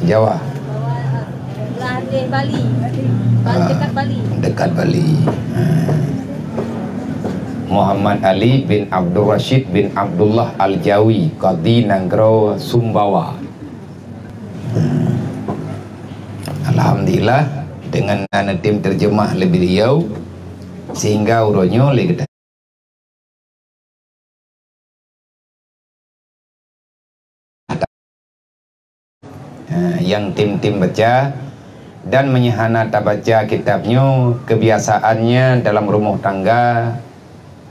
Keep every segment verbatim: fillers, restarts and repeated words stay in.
Jawa. Belah deh Bali. Bali, ah, dekat Bali. Dekat Bali. Ha. Muhammad Ali bin Abdul Rashid bin Abdullah Al-Jawi, Qadhi Nanggroe Sumbawa. Alhamdulillah, dengan na neutem terjemah lé beliau, sehingga uroe nyoe lé geutanyoe eh, nyang tem-tem baca, dan meunyo hana tabaca kitab nyoe, kebiasaannya dalam rumah tangga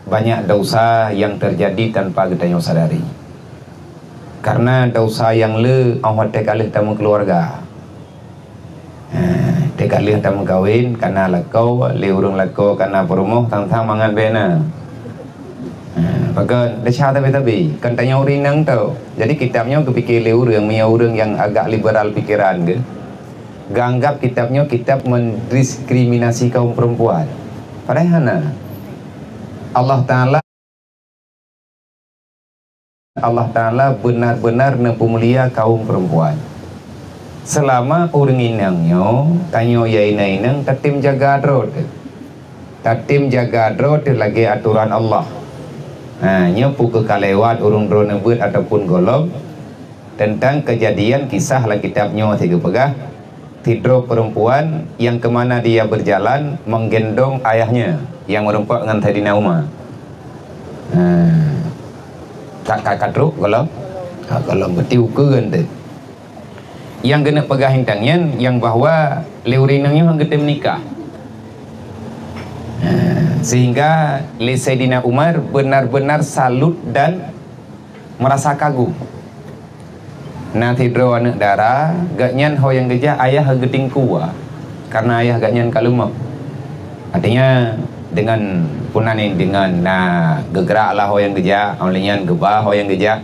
banyak dosa yang terjadi tanpa geutanyoe sadari. Karena dosa nyang le 'oh watèe ka lheueh tameukeuluwarga. Eh, teuka lheueh tameukawen, kana lakoe, lé ureueng lakoe kana peurumoh, sang-sang mangat bèk na. Eh, pakon, desya tabi-tabi, kan tanyoe ureueng inong tho. Jadi, kitab nyoe geupike lé ureueng, meunyoe ureueng nyang agak liberal pikeran geuh, geuanggap kitab nyoe kitab mendiskriminasi kaum perempuan. Padahai hana. Allah Taala Allah Taala benar-benar neupeumulia kaum perempuan. Seulama ureueng inong nyoe, tanyoe ya inong-inong, tatem jaga droe teuh. Tatem jaga droe teuh lagèe atoran Allah. Ha, nyoe peu kheueh ka lewat ureueng droeneuh beuet ataupun gohlom, teuntang keujadian kisah lam kitab nyoe sigeupeugah, sidroe perempuan yang ke mana dia berjalan menggendong ayahnya yang meureumpok ngon Saidina Umar. Ha. Ka, ka, ka trok gohlom? Ha, gohlom, berarti ukeue teuh. Nyang geuneuk peugah intan nyan, nyang bahwa lé ureueng inong nyoe han geutem nikah. Ha, sehingga lé Saidina Umar benar-benar salut dan merasa kagum. Na sidroe aneuk dara, gobnyan ho nyang geujak ayah geutingkue, karna ayah gobnyan ka leumoh. Artinya, dengan, peue nan nyan, dengan na geugrak lah ho nyang geujak, óh lheueh nyan geuba ho nyang geujak.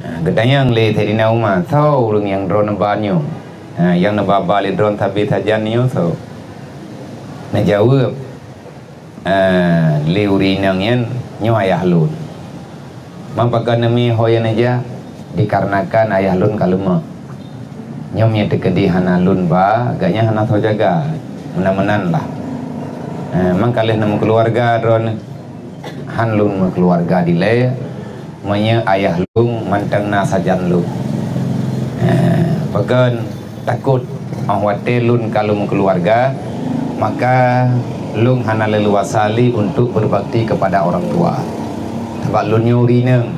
Ha, geutanyong lé Saidina Umar, "Soe ureueng nyang droeneuh ba nyoe? Ha, nyang neuba-ba lé droeneuh sabe sajan nyoe soe?" Neujaweueb, "Eh, lé ureueng inong nyan, nyoe ayah lôn." "Man pakon neumi ho nyang neujak?" "Dikarenakan ayah lôn ka leumoh. Nyoe meunyo teukeudi hana lôn ba, gobnyan hana soe jaga. Meunan-meunan lah. Eh, man ka lheueh neumeukeuluwarga droeneuh." "Han lôn meukeuluwarga dilèe, meunyo ayah lôn mantong na sajan lôn. Eh, pakon takot, óh watèe lôn ka lôn meukeuluwarga, maka lôn hana leuluasa lé untuk berbakti kepada orang tua. Sabab lôn nyoe ureueng inong.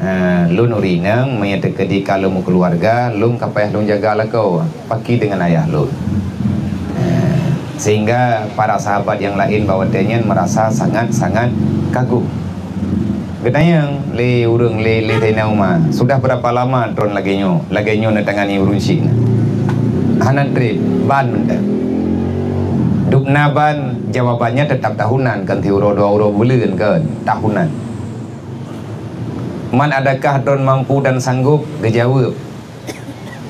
Eh, lôn ureueng inong, meunyo teukeudi ka lôn meukeuluwarga, lôn ka payah lôn jaga lakoe, pakri deungon ayah lôn." Eh, sehingga para sahabat nyang laén bak watèe nyan merasa sangat-sangat kagum. Geutanyong lé ureueng, lé, lé Saidina Umar, "Sudah berapa lama droeneuh lagèe nyoe, lagèe nyoe neutangani ureueng syik?" "Hana trép, ban mantong." Dubna ban, jawabannya tetap tahunan, kon siuroe dua uroe buleuen, kon, tahunan. "Man adakah droeneuh mampu dan sanggup?" Geujaweueb,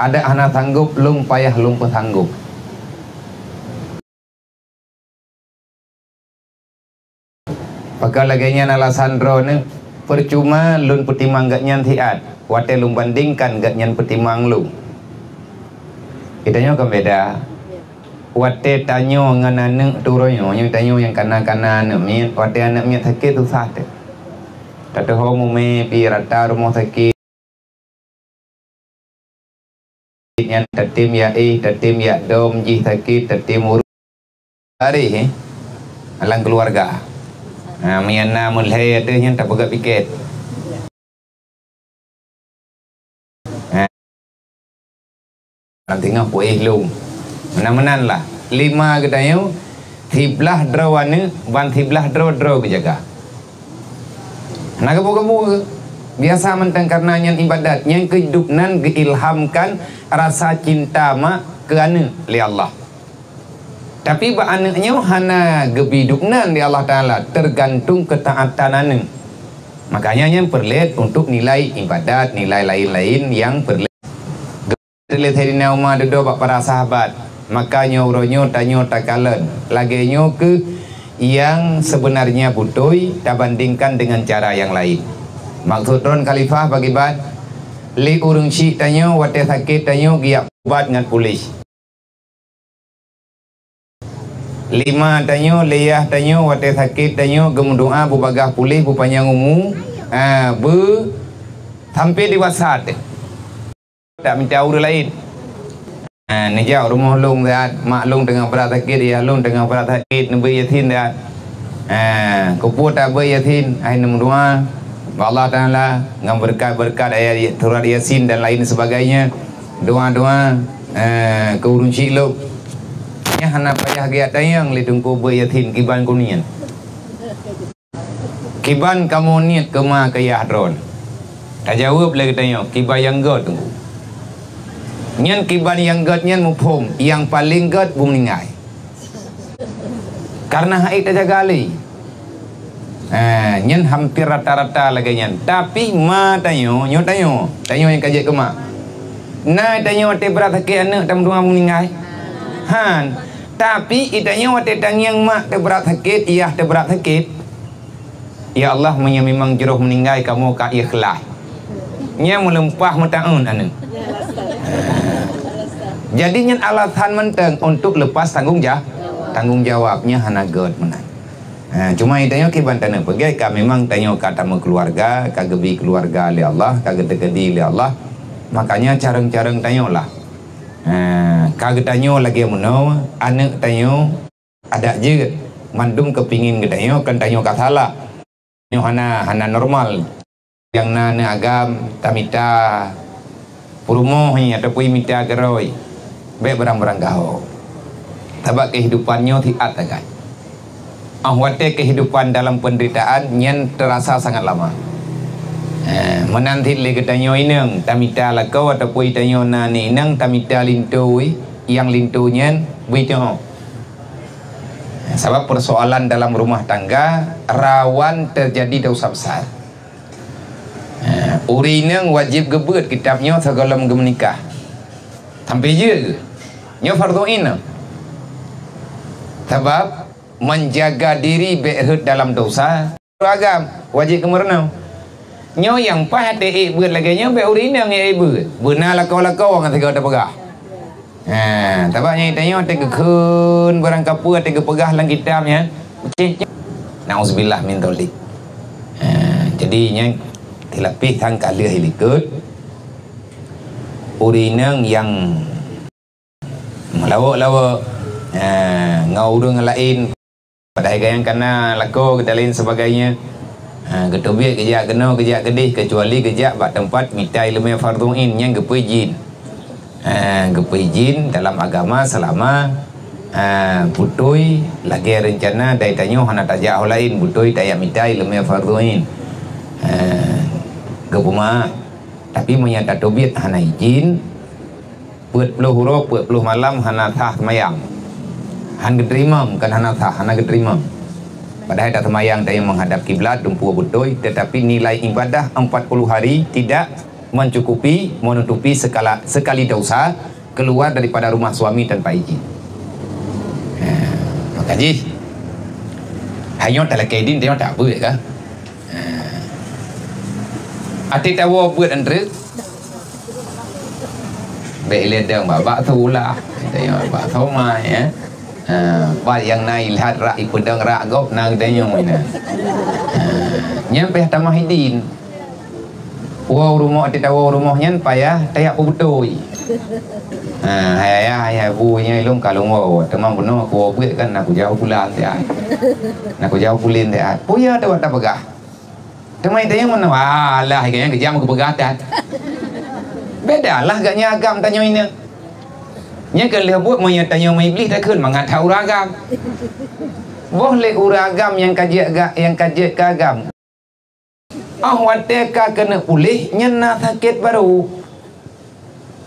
"Adak hana sanggup, lôn payah lôn peusanggup." Pakon lagèe nyan alasan droeneuh, "Peucuma lôn peutimang gobnyan siat, watèe lôn bandingkan gobnyan peutimang lôn." Geutanyoe kan beda. Watèe tanyoe ngon aneuk teuh uroe nyoe, nyoe tanyoe nyang kana-kana aneuk miet, watèe aneuk miet sakét susah teuh. Tateuho mumè pih rata rumoh sakét. Nyan tatem jak éh, tatem jak dom jih sakét, tatem urus. Tarikh, eh, lam keuluwarga. Ha, meunyo na meulhèe ateueh nyan tapeugöt piket. Ha. Lam teungoh peuéh lôn. Meunan-meunan lah. Lima geutanyoe, siblah droe aneuk, ban siblah droe, droe geujaga. Hana geubu-geubu, biasa mantong karena nyan ibadat. Nyang keudeuh nan geuilhamkan rasa cinta mak keu aneuk lé Allah. Tapi bak aneuk nyoe hana geubi dubnan lé Allah Taala, tergantung ketaatan aneuk. Makanya nyan peureulèe untuk nilai ibadat, nilai laén-laén nyang peureulèe. Lé Saidina Umar dudoe bak para sahabat, maka nyoe uroe nyoe tanyoe takalon lagèe nyoe keuh nyang sebenarnya beutôi tabandingkan dengan cara nyang laén. Maksud droen khalifah bagi ban, Lé ureuëng syiek tanyoe watée sakét tanyoe geujak ubat ngon puléh. Lé ma tanyoe, lé yah tanyoe watée sakét tanyoe geumeudoá beubagaih puléh beupanyang umu, ha, beu sampai dewasa teuh. Tak mita ureuëng laén. Ha, neujak rumoh lôn siat, mak lôn teungoh brat sakét, yah lôn teungoh brat sakét, neubeuet Yasin siat. Ha, keupeue tabeuet Yasin, hai neumeudoá bak Allah Taala ngon beureukat-beureukat ayat surat Yasin dan lain sebagainya. Doá-doá, eh, keu ureuëng syiek lôn. Nyan hana payah geujak tanyong lé Teungku beuet Yasin kiban kunian. Kiban kamoe niet keu ma keu yah droen? Tajaweueb lé geutanyoe, kiban nyang gét Teungku. Nyan kiban nyang gét nyan muphom, nyang paleng gét beumeuninggai. Karena hana tajaga lé. Ha, nyan hampir rata-rata lagée nyan. Tapi ma tanyoe, nyoe tanyoe, tanyoe nyang ka jeuet keu ma. Na tanyoe watée brat sakét aneuëk tameudoá meuninggai? Han. Tapi i tanyoe watée tangieng mak teubrat sakét, yah teubrat sakét, "Ya Allah, meunyoe memang jroh meuninggai, kamoe ka ikhlas." Nyan meulumpah meutaun aneuëk. Jadi nyan alasan mantong untuk lepas tanggong ja-, tanggong jawab. Nyan hana gét meunan. Ha, cuma i tanyoe kiban taneuk peugét ka memang tanyoe ka tameukeuluwarga, ka geubi keuluwarga lé Allah, ka geuteukeubi lé Allah. Makanya carông-carông tanyoe lah. Ha, ka geutanyoe lagée meunoe, aneuëk tanyoe, adak jeuet, mandum keupingin geutanyoe, kon tanyoe ka salah. Nyoe hana, hana normal. Nyang na aneuëk agam tamita peurumoh nyan ataupun mita keurôi, bék beurang-beurang gaho. Sabab keuhidupan nyoe siat sagai. Óh watée keuhidupan dalam peunderitaan nyan teurasa sangat lama. Eh, meunan cit lé geutanyoe inong tamita lakoe ataupun tanyoe na aneuëk inong tamita linto, nyang linto nyan beuiteuho. Sabab persoalan dalam rumah tangga rawan terjadi dosa besar. Ha, ureuëng inong wajéb geubeuet kitab nyoe sigohlom geumeunikah. Sampai jeuet geuh. Nyoe fardhu ain. Sabab menjaga diri bék rhot dalam dosa. Agam, wajéb keumeurunoe. Nyoe nyang paih até ék beuet lagée nyoe bék ureuëng inong nyang ék beuet. Beuna lakoe-lakoe ngon sigoe tapeugah. Ha, sabab nyan tanyoe até geukheun barang kapeue até geupeugah lam kitab nyan. Nauzubillah min dzalik. Ha, jadi nyan tilapih sang ka lheueh likot. Ureuëng inong nyang meulawok-lawok, ha, ngon ureuëng laén. Padahai gayang kana lakoe dan lain sebagainya. Ha, geuteubiet geujak keunoe, geujak keudeh, kecuali geujak bak teumpat mita iéleumé fardhu ain nyang geupeuijin. Ha, geupeuijin dalam agama selama, ha, beutôi lagée reuncana dari tanyoe hana tajak ho laén, beutôi tajak mita iéleumé fardhu ain. Ha, geupeumaáh. Tapi meunyoe tateubiet hana ijin, peuet ploh uroe, peuet ploh malam hana sah seumayang. Han geuteurimong, bukan hana sah, hana geuteurimong. Padahai taseumayang tanyoe menghadap kiblat, dumpeue beutôi, tetapi nilai ibadah empat puluh hari tidak mencukupi, menutupi sekala, sekali dosa keluar daripada rumah suami tanpa izin. Ha, maka jih, hanyoe talakée idin, tanyoe tak beuet ka? Ha. Até tawoe beuet antreuk. Bék ilée dong bak, bak seula. Tanyong bak somai, ya. Ha, bak nyang na ilhat rak ipeudong rak gob na geutanyoe na. Ha, nyan pih tamah idin. Woe rumoh, até tawoe rumoh nyan payah tajak peubeutôi. Ha, hai ayah, hai bu, nyan ilong ka lôn woe. Teuma bunoe kuwoe beuet kan na kujaweueb bulan siat. Na kujaweueb buleuen siat. Peue ya teuwat tapeugah? Teuma tanyoe meunoe, alah, gobnyan geujak meukeue peugah that. Bedalah gobnyan agam tanyoe inong. Nyan keuh lheueh buet meunyoe tanyoe meuiblih takheun mangat that ureuëng agam. Boh lé ureuëng agam nyang ka jeuet ga-, nyang ka jeuet keu agam. Óh watée ka keuneuk puléh, nyan na sakét barô.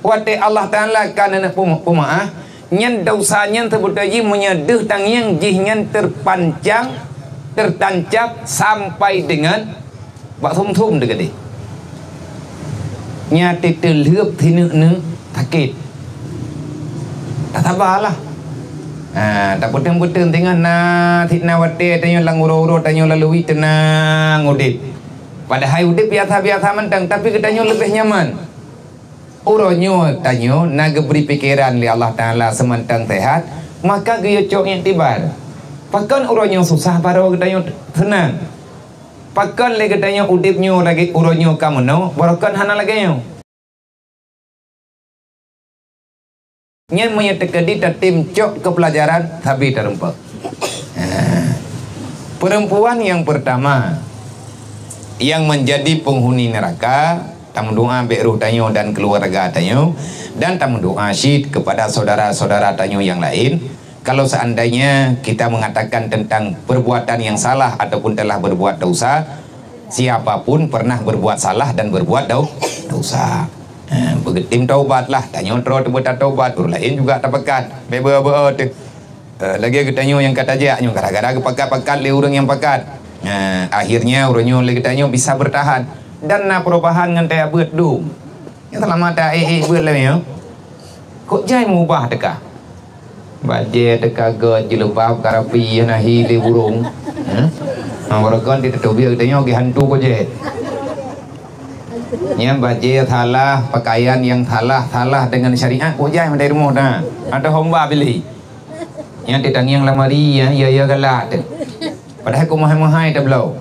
Watée Allah Taala ka neuneuk peuma-, peumaáh, nyan desya nyan seubeutôi jih meunyoe deuh tangieng jih nyan teupancang, teutancab sampai deungon bak sum-sum teuh keudeh. Nyan teuteulheueb sineuk-neuk sakét. Tasabalah. Ha, tapeuteung-peuteung teungoh na sit na watée tanyoe lam uroe-uroe tanyoe lalui teunang udeb. Padahai udeb biasa-biasa mantong, tapi geutanyoe leubeh nyaman. Uroe nyoe tanyoe na geubri pikeran lé Allah Taala seumantong seuhat, maka geuyue cok iktibar. Pakon uroe nyoe susah barô geutanyoe seunang? Pakon lé geutanyoe udeb nyoe lagée uroe nyoe ka meunoe, barokon hana lagée nyoe? Nyan meunyoe teukeudi tatem cok keu peulajaran sabe tarumpok. Ha. Perempuan yang pertama yang menjadi penghuni neraka, tameudoa bèk roh tanyoe dan keluarga tanyoe, dan tameudoa syit kepada saudara-saudara tanyoe yang lain. Kalau seandainya kita mengatakan tentang perbuatan yang salah ataupun telah berbuat dosa, siapapun pernah berbuat salah dan berbuat dau-, dosa. Ha, beugeutém taubat lah, tanyoe troh teubeutatobat, ureueng laén juga tapeugah, beu-beu teuh. Eh, lagée geutanyoe nyang ka tajak nyoe gara-gara geupakat-pakat lé ureueng nyang pakat. Ha, akhirnya ureueng nyoe lé geutanyoe bisa bertahan dan na perubahan ngon tajak beuet dum. Nyang seulamat ta ék-ék beuet lé nyoe. Kok jai meubah teuka? Bajée teuka göt, jilbab ka rapi, hana hi lé burông. Hah? Ha, barokon di teutobiet geutanyoe geuhantu kok jai. Nyan bajée salah, pakaian nyang salah, salah dengan syariat, kok jai meudai rumoh dah. Ada homba pilih. Nyan teutangieng lamari, ya, ya, ya galak teuh. Padahai kok meuhai-meuhai tabloe.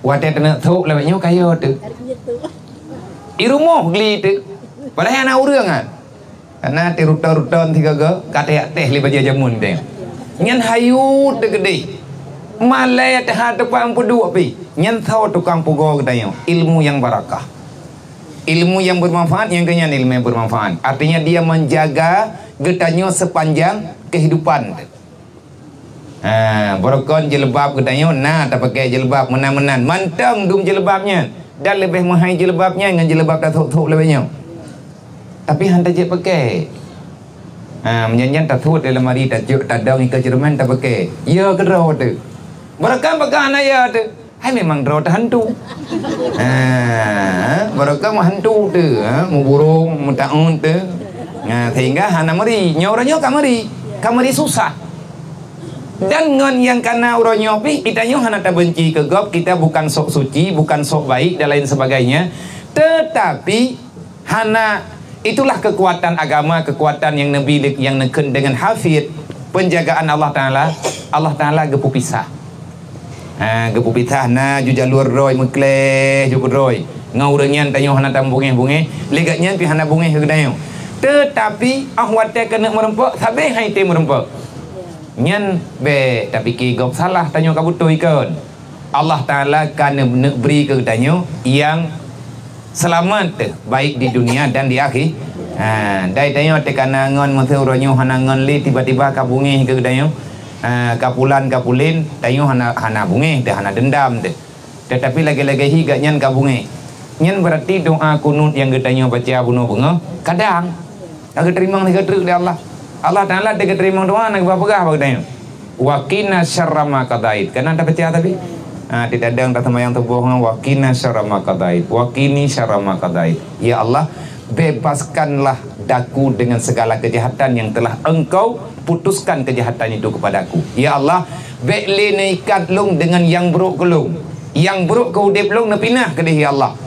Watée teuneuk thok lawét nyoe kaya teuh. Di rumoh gli teuh. Padahai aneuk ureueng kan. Karena tiruton-ruton sigoe-goe ka teuyak teh lé bajée jameun teuh. Nyan hayeu teuh keudeh. Malée teuha teupang peuduek pih. Nyan soe tukang pugoe geutanyoe? Ilmu nyang barakah. Ilmu yang bermanfaat, nyang keunyan ilmu yang bermanfaat. Artinya dia menjaga geutanyoe sepanjang kehidupan. Ha, barokon jilbab geutanyoe na tapakée jilbab meunan-meunan. Mantong dum jilbab nyan. Dan leubeh meuhai jilbab nyan ngon jilbab tathok-thok leubeh nyoe. Tapi han tajak pakée. Ha, meunyan-nyan tathot di lamari, tajok, tadong ikeue ceureumen tapakée. Ya keudroe teuh. Barokon pakon hana ya teuh. Hai memang droe teuh hantu. Ha, barokon meuhantu teuh, ha, meuburông, meutaun teuh. Ha, sehingga hana meuri. Nyoe uroe nyoe ka meuri. Ka meuri susah. Dan ngon nyang kana uroe nyoe pih, geutanyoe hana tabenci keu gob, kita bukan sok suci, bukan sok baik dan lain sebagainya. Tetapi hana, itulah kekuatan agama, kekuatan nyang neubi, nyang neukheun deungon hafid, penjagaan Allah Taala. Allah Taala geupeupisah. Ha, geupeupisah na ju jalur droe meukleh ju keudroe. Ngon ureueng nyan tanyoe hana tameubungéh-bungéh, lé gobnyan pih hana bungéh keu geutanyoe. Tetapi, 'oh watée keuneuk meurumpok, sabe hai tém meurumpok. Nyan bék tapike gob salah tanyoe ka beutôi kon. Allah Taala ka neu-, neubri keu geutanyoe nyang seulamat teuh, baik di dunia dan di akhi-, ha, dai tanyoe teuh kana ngon meuseu uroe nyoe hana ngon lé, tiba-tiba ka bungéh keu geutanyoe. Ha, ka pulan, ka pulin, tanyoe hana, hana bungéh teuh, hana deundam teuh. Tetapi lagée-lagée hi gobnyan ka bungéh. Nyan berarti doa kunut nyang geutanyoe baca bunoe beungoh kadang ka geuteurimong sigoe treuk lé Allah. Allah Taala teuka teurimong doa na geupeugah bak geutanyoe, "Wa qina syarra ma qadait." Kana tabaca tapi? Ha, di dadang taseumayang tuboh ngon, "Wa qina syarra ma qadait. Wa qini syarra ma qadait." Ya Allah, bebaskanlah daku dengan segala kejahatan yang telah Engkau putuskan kejahatan itu kepadaku. Ya Allah, bék lé neuikat lôn deungon nyang brok keu lôn. Nyang brok keu udeb lôn neupinah keudeh, ya Allah.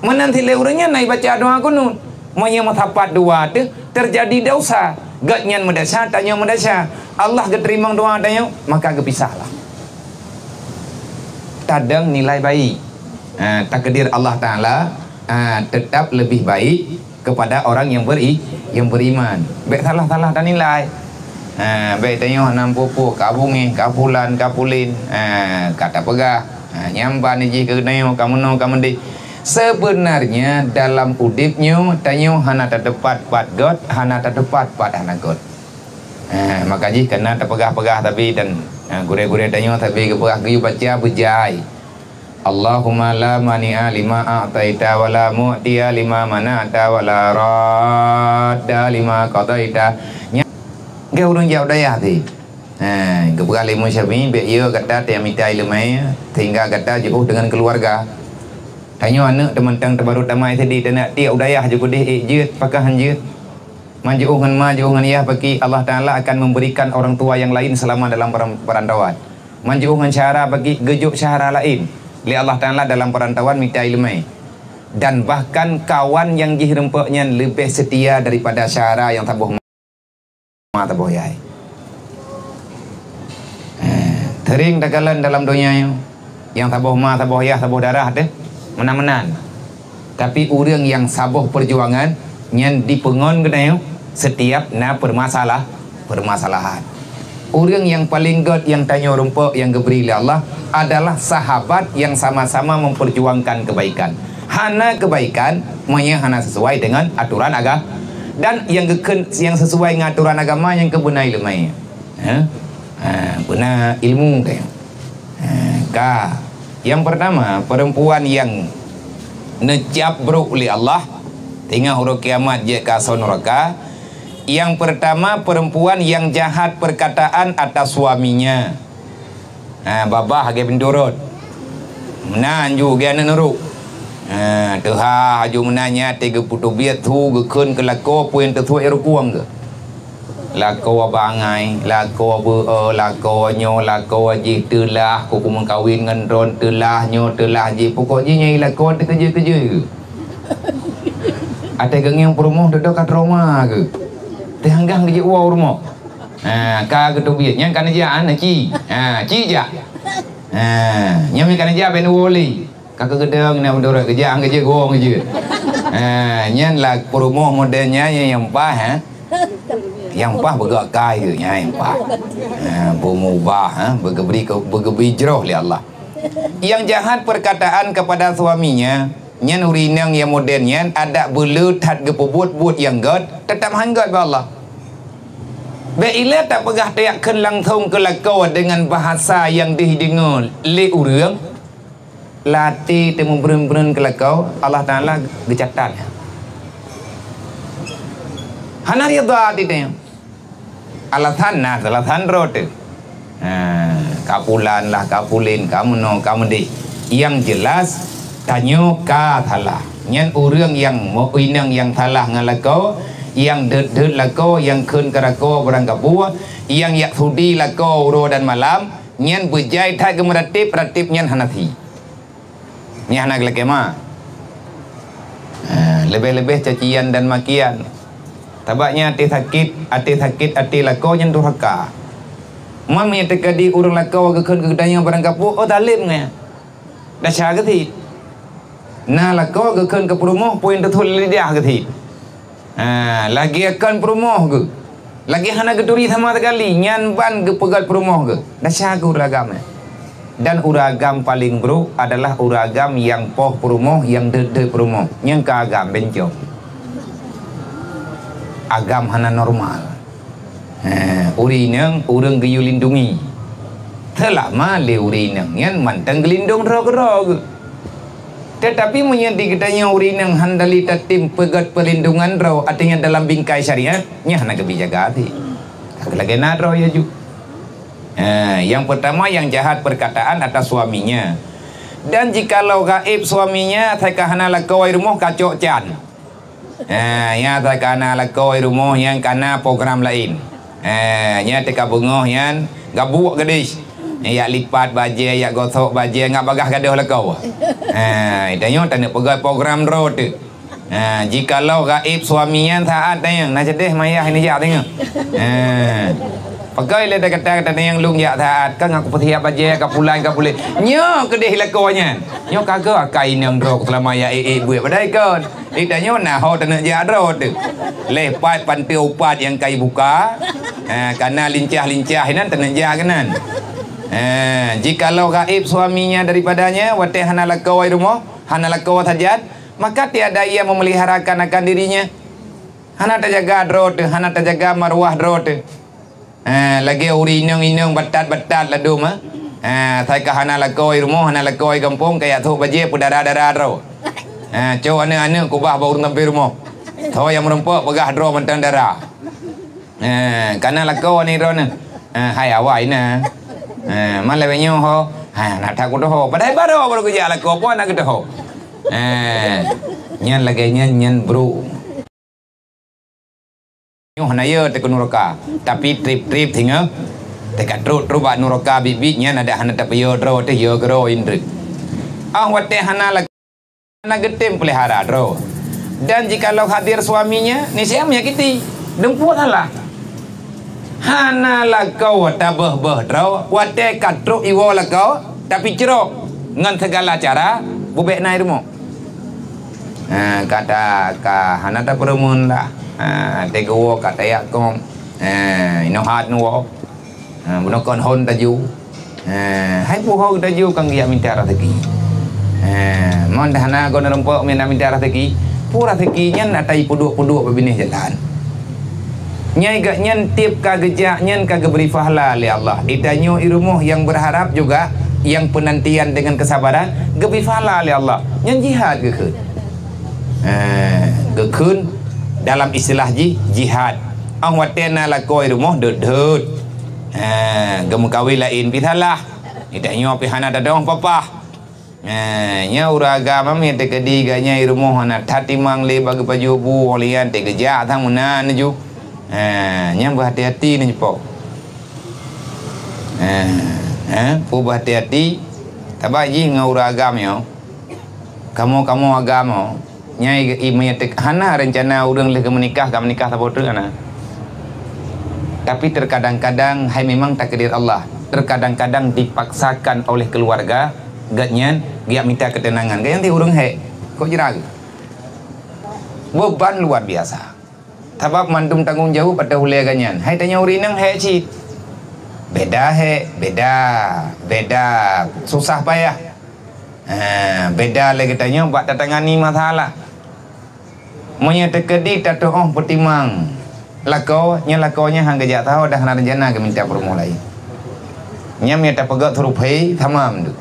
Meunan cit lé ureueng nyan na ibaca doa kunut. Meunyoe meusapat dua teuh teujadi desya, gobnyan meudesya, tanyoe meudesya, Allah geuteurimong doa tanyoe, maka geupisahlah. Tadong nilai baik. Ha, takdir Allah Taala, ha, tetap lebih baik kepada orang yang beri-, yang beriman. Bék salah-salah tanilai. Ha, bék tanyoe hana peue-peue, ka bungéh, ka pulan, ka pulin, ha, ka tapeugah, ha, nyan ban jih keu tanyoe ka meunoe ka meudeh. Sebenarnya dalam udeb nyoe tanyoe hana tateupat pat göt, hana tateupat pat hana göt. Ha, maka jih kana tapeugah-peugah tapi dan, ha, gurée-gurée tanyoe tapi geupeugah geuyue baca beujai. Allahumma la mani'a lima a'taita wa la mu'tiya lima mana'ta wa la radda lima qadaita. Nya, geu ureueng jak u dayah tadi. Ha, geupeugah lé Imam Syafi'i, bék yo gata tamita ileumé sehingga gata jiôh deungon keuluwarga. Tanyoe aneuk teumantong teubaru tamat S D, taneuk tiek u dayah jeuet keudeh ék jeuet, pakon han jeuet. Man jiôh ngon ma, jiôh ngon yah, paki Allah Taala akan memberikan orang tua yang lain selama dalam peran-, perantauan. Man jiôh ngon syedara, paki geujok syedara laén lé Allah Taala dalam perantauan mita ileumé. Dan bahkan kawan nyang jih rumpok nyan leubeh seutia daripada syedara nyang saboh ma saboh yah. Eh, seuring takalon dalam donya nyoe, nyang saboh ma, saboh yah, saboh darah teuh meunan-meunan. Tapi ureuëng nyang saboh peujuangan nyan dipeungon geutanyoe setiap na permasalah-, permasalahan. Ureuëng nyang paleng gét nyang tanyoe rumpok nyang geubri lé Allah adalah sahabat nyang sama-sama memperjuangkan kebaikan. Hana kebaikan meunyoe hana sesuai dengan aturan aga-, dan nyang geukheun nyang sesuai ngon aturan agama nyang keubeuna ileumèe. Ha? Ha, beuna ilmu teuh. Ha, ka. Nyang pertama, perempuan nyang neucap brok lé Allah, teungoh uroe kiamat jeuet keu asoe nuraka. Nyang pertama, perempuan nyang jahat perkataan atas suaminya. Ha, babah lagèe bindurot. Meunan ju lagèe aneuk nurok. Ha, teuhah aju meunan nyan, teuh geupeuteubiet su geukheun keu lakoe peue nyang teusuet rukong geuh. Lakoe bangai, lakoe beu-e, lakoe nyoe, lakoe jih, teulah kuku meukawen ngon droen, teulah nyoe, teulah jih. Pokok jih nyang lakoe teukeujeuet-keujeuet. Até geungieng peurumoh dudoe ka trauma geuh. Teuhanggang geujeuet woe u rumoh. Ha, ka geuteubiet. Nyang ka neujak, ha, neuci. Ha, ci jak. Ha, nyang ka neujak bèk neuwoe lé. Ka keugeudong na meudurot geujak, geujak gong geujak. Ha, nyan lah peurumoh model nyan nyang, nyang paih, ha. Nyang paih beugok kai geuh, nyan nyang paih. Ha, beumubah, ha, beugeubri, beugeubri jroh lé Allah. Nyang jahat perkataan kepada suaminya, nyan ureueng inong nyang model nyan adak beuleuh that geupeubuet buet nyang gét, teutap han gét bak Allah. Bèk ilèe tapeugah tajak kheun langsong keu lakoe deungon bahasa nyang deuh jideungoe lé ureueng. Lam até teumeubreun-breun keu lakoe, Allah Taala geucatat. Hana ridha até tanyoe. Alasan na, alasan droe teuh. Ha, ka pulan lah, ka pulen, ka meunoe, ka meudéh. Nyang jeulaih, tanyoe ka salah. Nyan ureueng nyang meu-, inong nyang salah ngon lakoe, nyang deuet-deuet lakoe, nyang kheun keu lakoe barang kapeue, nyang jak sudi lakoe uroe dan malam, nyan beujai that geumeuratéb, ratéb nyan hana sie. Nyan hana geulakèe ma. Ha, leubeh-leubeh cacian dan makian. Sabab nyan até sakét, até sakét, até lakoe nyan durhaka. Man meunyoe teukeudi ureueng lakoe geukheun keu geutanyoe barang kapeue, oh, zalem nyan. Desya geuh cit. Na lakoe geukheun keu peurumoh, peue nyang teutuléh lidah geuh cit. Ha, lagèe kon peurumoh geuh. Lagèe hana geuturi sama sekali, nyan ban geupeugét peurumoh geuh. Desya geuh ureueng agam nyan. Dan ureueng agam paleng brok adalah ureueng agam nyang poh peurumoh, nyang deuet-deuet peurumoh. Nyan ka agam bencong. Agam hana normal. Ha, ureueng inong, ureueng geuyue lindungi. Seulama lé ureueng inong nyan mantong geulindong droe keudroe geuh. Teutapi meunyoe di geutanyoe ureueng inong hana lé tatem peugét peulindungan droe, artinya dalam bingkai syariat, nyan hana geubri jaga até. Ka lagèe na droe ya ju. Ha, nyang peurtama nyang jahat peurkataan atas suaminya. Dan jikalau gaéb suaminya, asai ka hana lakoe rumoh ka cok can. Ha, nyan asai ka hana lakoe rumoh nyang ka na program laén. Ha, nyan teuka beungoh nyan gabuek gadis. Jak lipat bajèe, jak gosok bajèe, ngat bagaih gadôh lakoe. Ha, tanyoe taneuk peugah program droe teuh. Ha, jikalau gaéb suami nyan saát tanyong, na ceudeh mayah ini jak tanyong. Ha. Pakon lé kata-kata tanyong lôn jak saát, kan aku peusiap bajèe, ka pulan, ka puléh. Nyoe keudeh lakoe nyan. Nyoe ka geuh akai inong droe seulama ya ék-ék buet padahai kon. Di tanyoe na ho taneuk jak droe teuh. Leh pat panteue upat nyang ka ibuka, ha, ka na lincah-lincah inan taneuk jak keunan. Ha, jikalau gaéb suaminya daripadanya, watèe hana lakoe rumoh, hana lakoe sajan, maka tiada ia memeliharakan akan dirinya. Hana tajaga droe teuh, hana tajaga maruah droe teuh. Ha, lagèe ureueng inong-inong batat-batat ladôm, ha. Ha, asai ka hana lakoe rumoh, hana lakoe gampông, ka jak sôk bajèe peudara-dara droe. Ha, cok aneuk-aneuk keubah bak ureueng sampéng rumoh. Soe nyang meurumpok peugah droe mantong dara. Ha, ka na lakoe nibak droeneuh. Ha, hai awai na. Ha, man lagèe nyoe ho. Ha, na that kutoho. Padahai baroe baru geujak lakoe, peue na geutoho. Ha, nyan lagèe nyan, nyan brok. Nyoe hana yö teuh keu nuraka, tapi trép-trép singoh teuka trok-trok bak nuraka biet-biet nyan adak hana tapeuyö droe teuh yö keudroe indreueng. Ah watèe hana lagèe Na geutem peulihara droe. Dan jikalau hadir suaminya, niscaya menyakiti. Dumpeue salah. Hana lakoe tabeuh-beuh droe, watée ka trok iwoe lakoe, tapicrok ngon sigala cara, bubek na i rumoh. Ha, kata ka hana tapeureumeun lah. Ha, teugoe ka tayak kong. Ha, inoe hat nuwoe. Ha, bunoe kon hon taju. Ha, hai puho taju kan geujak minta raseuki. Ha, mon dah hana kon rumpok minta, minta raseuki, peue raseuki nyan ata ipeuduek-peuduek bak binéh jalan. Nyai gak nyan tieb ka geujak nyan ka geubri pahala lé Allah. Itanyoe i rumoh nyang beurharap juga, nyang peunantian deungon keusabaran, geubri pahala lé Allah. Nyan jihad geukheun. Ha, geukheun dalam istilah jih jihad. Óh watée na lakoe i rumoh deuet-deuet. Ha, geumeukawen laén pih salah. Itanyoe pih hana tadong papah. Ha, nyoe ureuëng agam meunan teukeudi gak nyan i rumoh hana that timang lé bak geupajoh bu, óh lheueh nyan teugeujak sang meunan laju. Ha, nyan beuhati-hati neuh po. Ha, ha, peue beuhati-hati? Taba jih ngon ureuëng agam nyoe. Kamoe-kamoe agam nyoe. Nyai i meunyoe teuk hana reuncana ureuëng lheueh geumeunikah ka meunikah saboh teuk hana. Tapi terkadang-kadang hai memang takdir Allah. Terkadang-kadang dipaksakan oleh keluarga geuhnyan geujak mita keuteunangan. Geuhnyan di ureuëng hék, kok jira geuh. Beban luar biasa. Sabab mandum tanggong jaweueb ateueh ulée geuhnyan. Hai tanyoe ureuëng inong hék cit. Beda hék, beda, beda susah payah. Ha, beda lé geutanyoe bak tatangani masalah. Meunyoe teukeudi tatuoh peutimang lakoe, nyan lakoe nyan han geujak saho dah na rencana geuminta peurumoh laén. Nyan meunyoe tapeugét huruf he sama meunduek.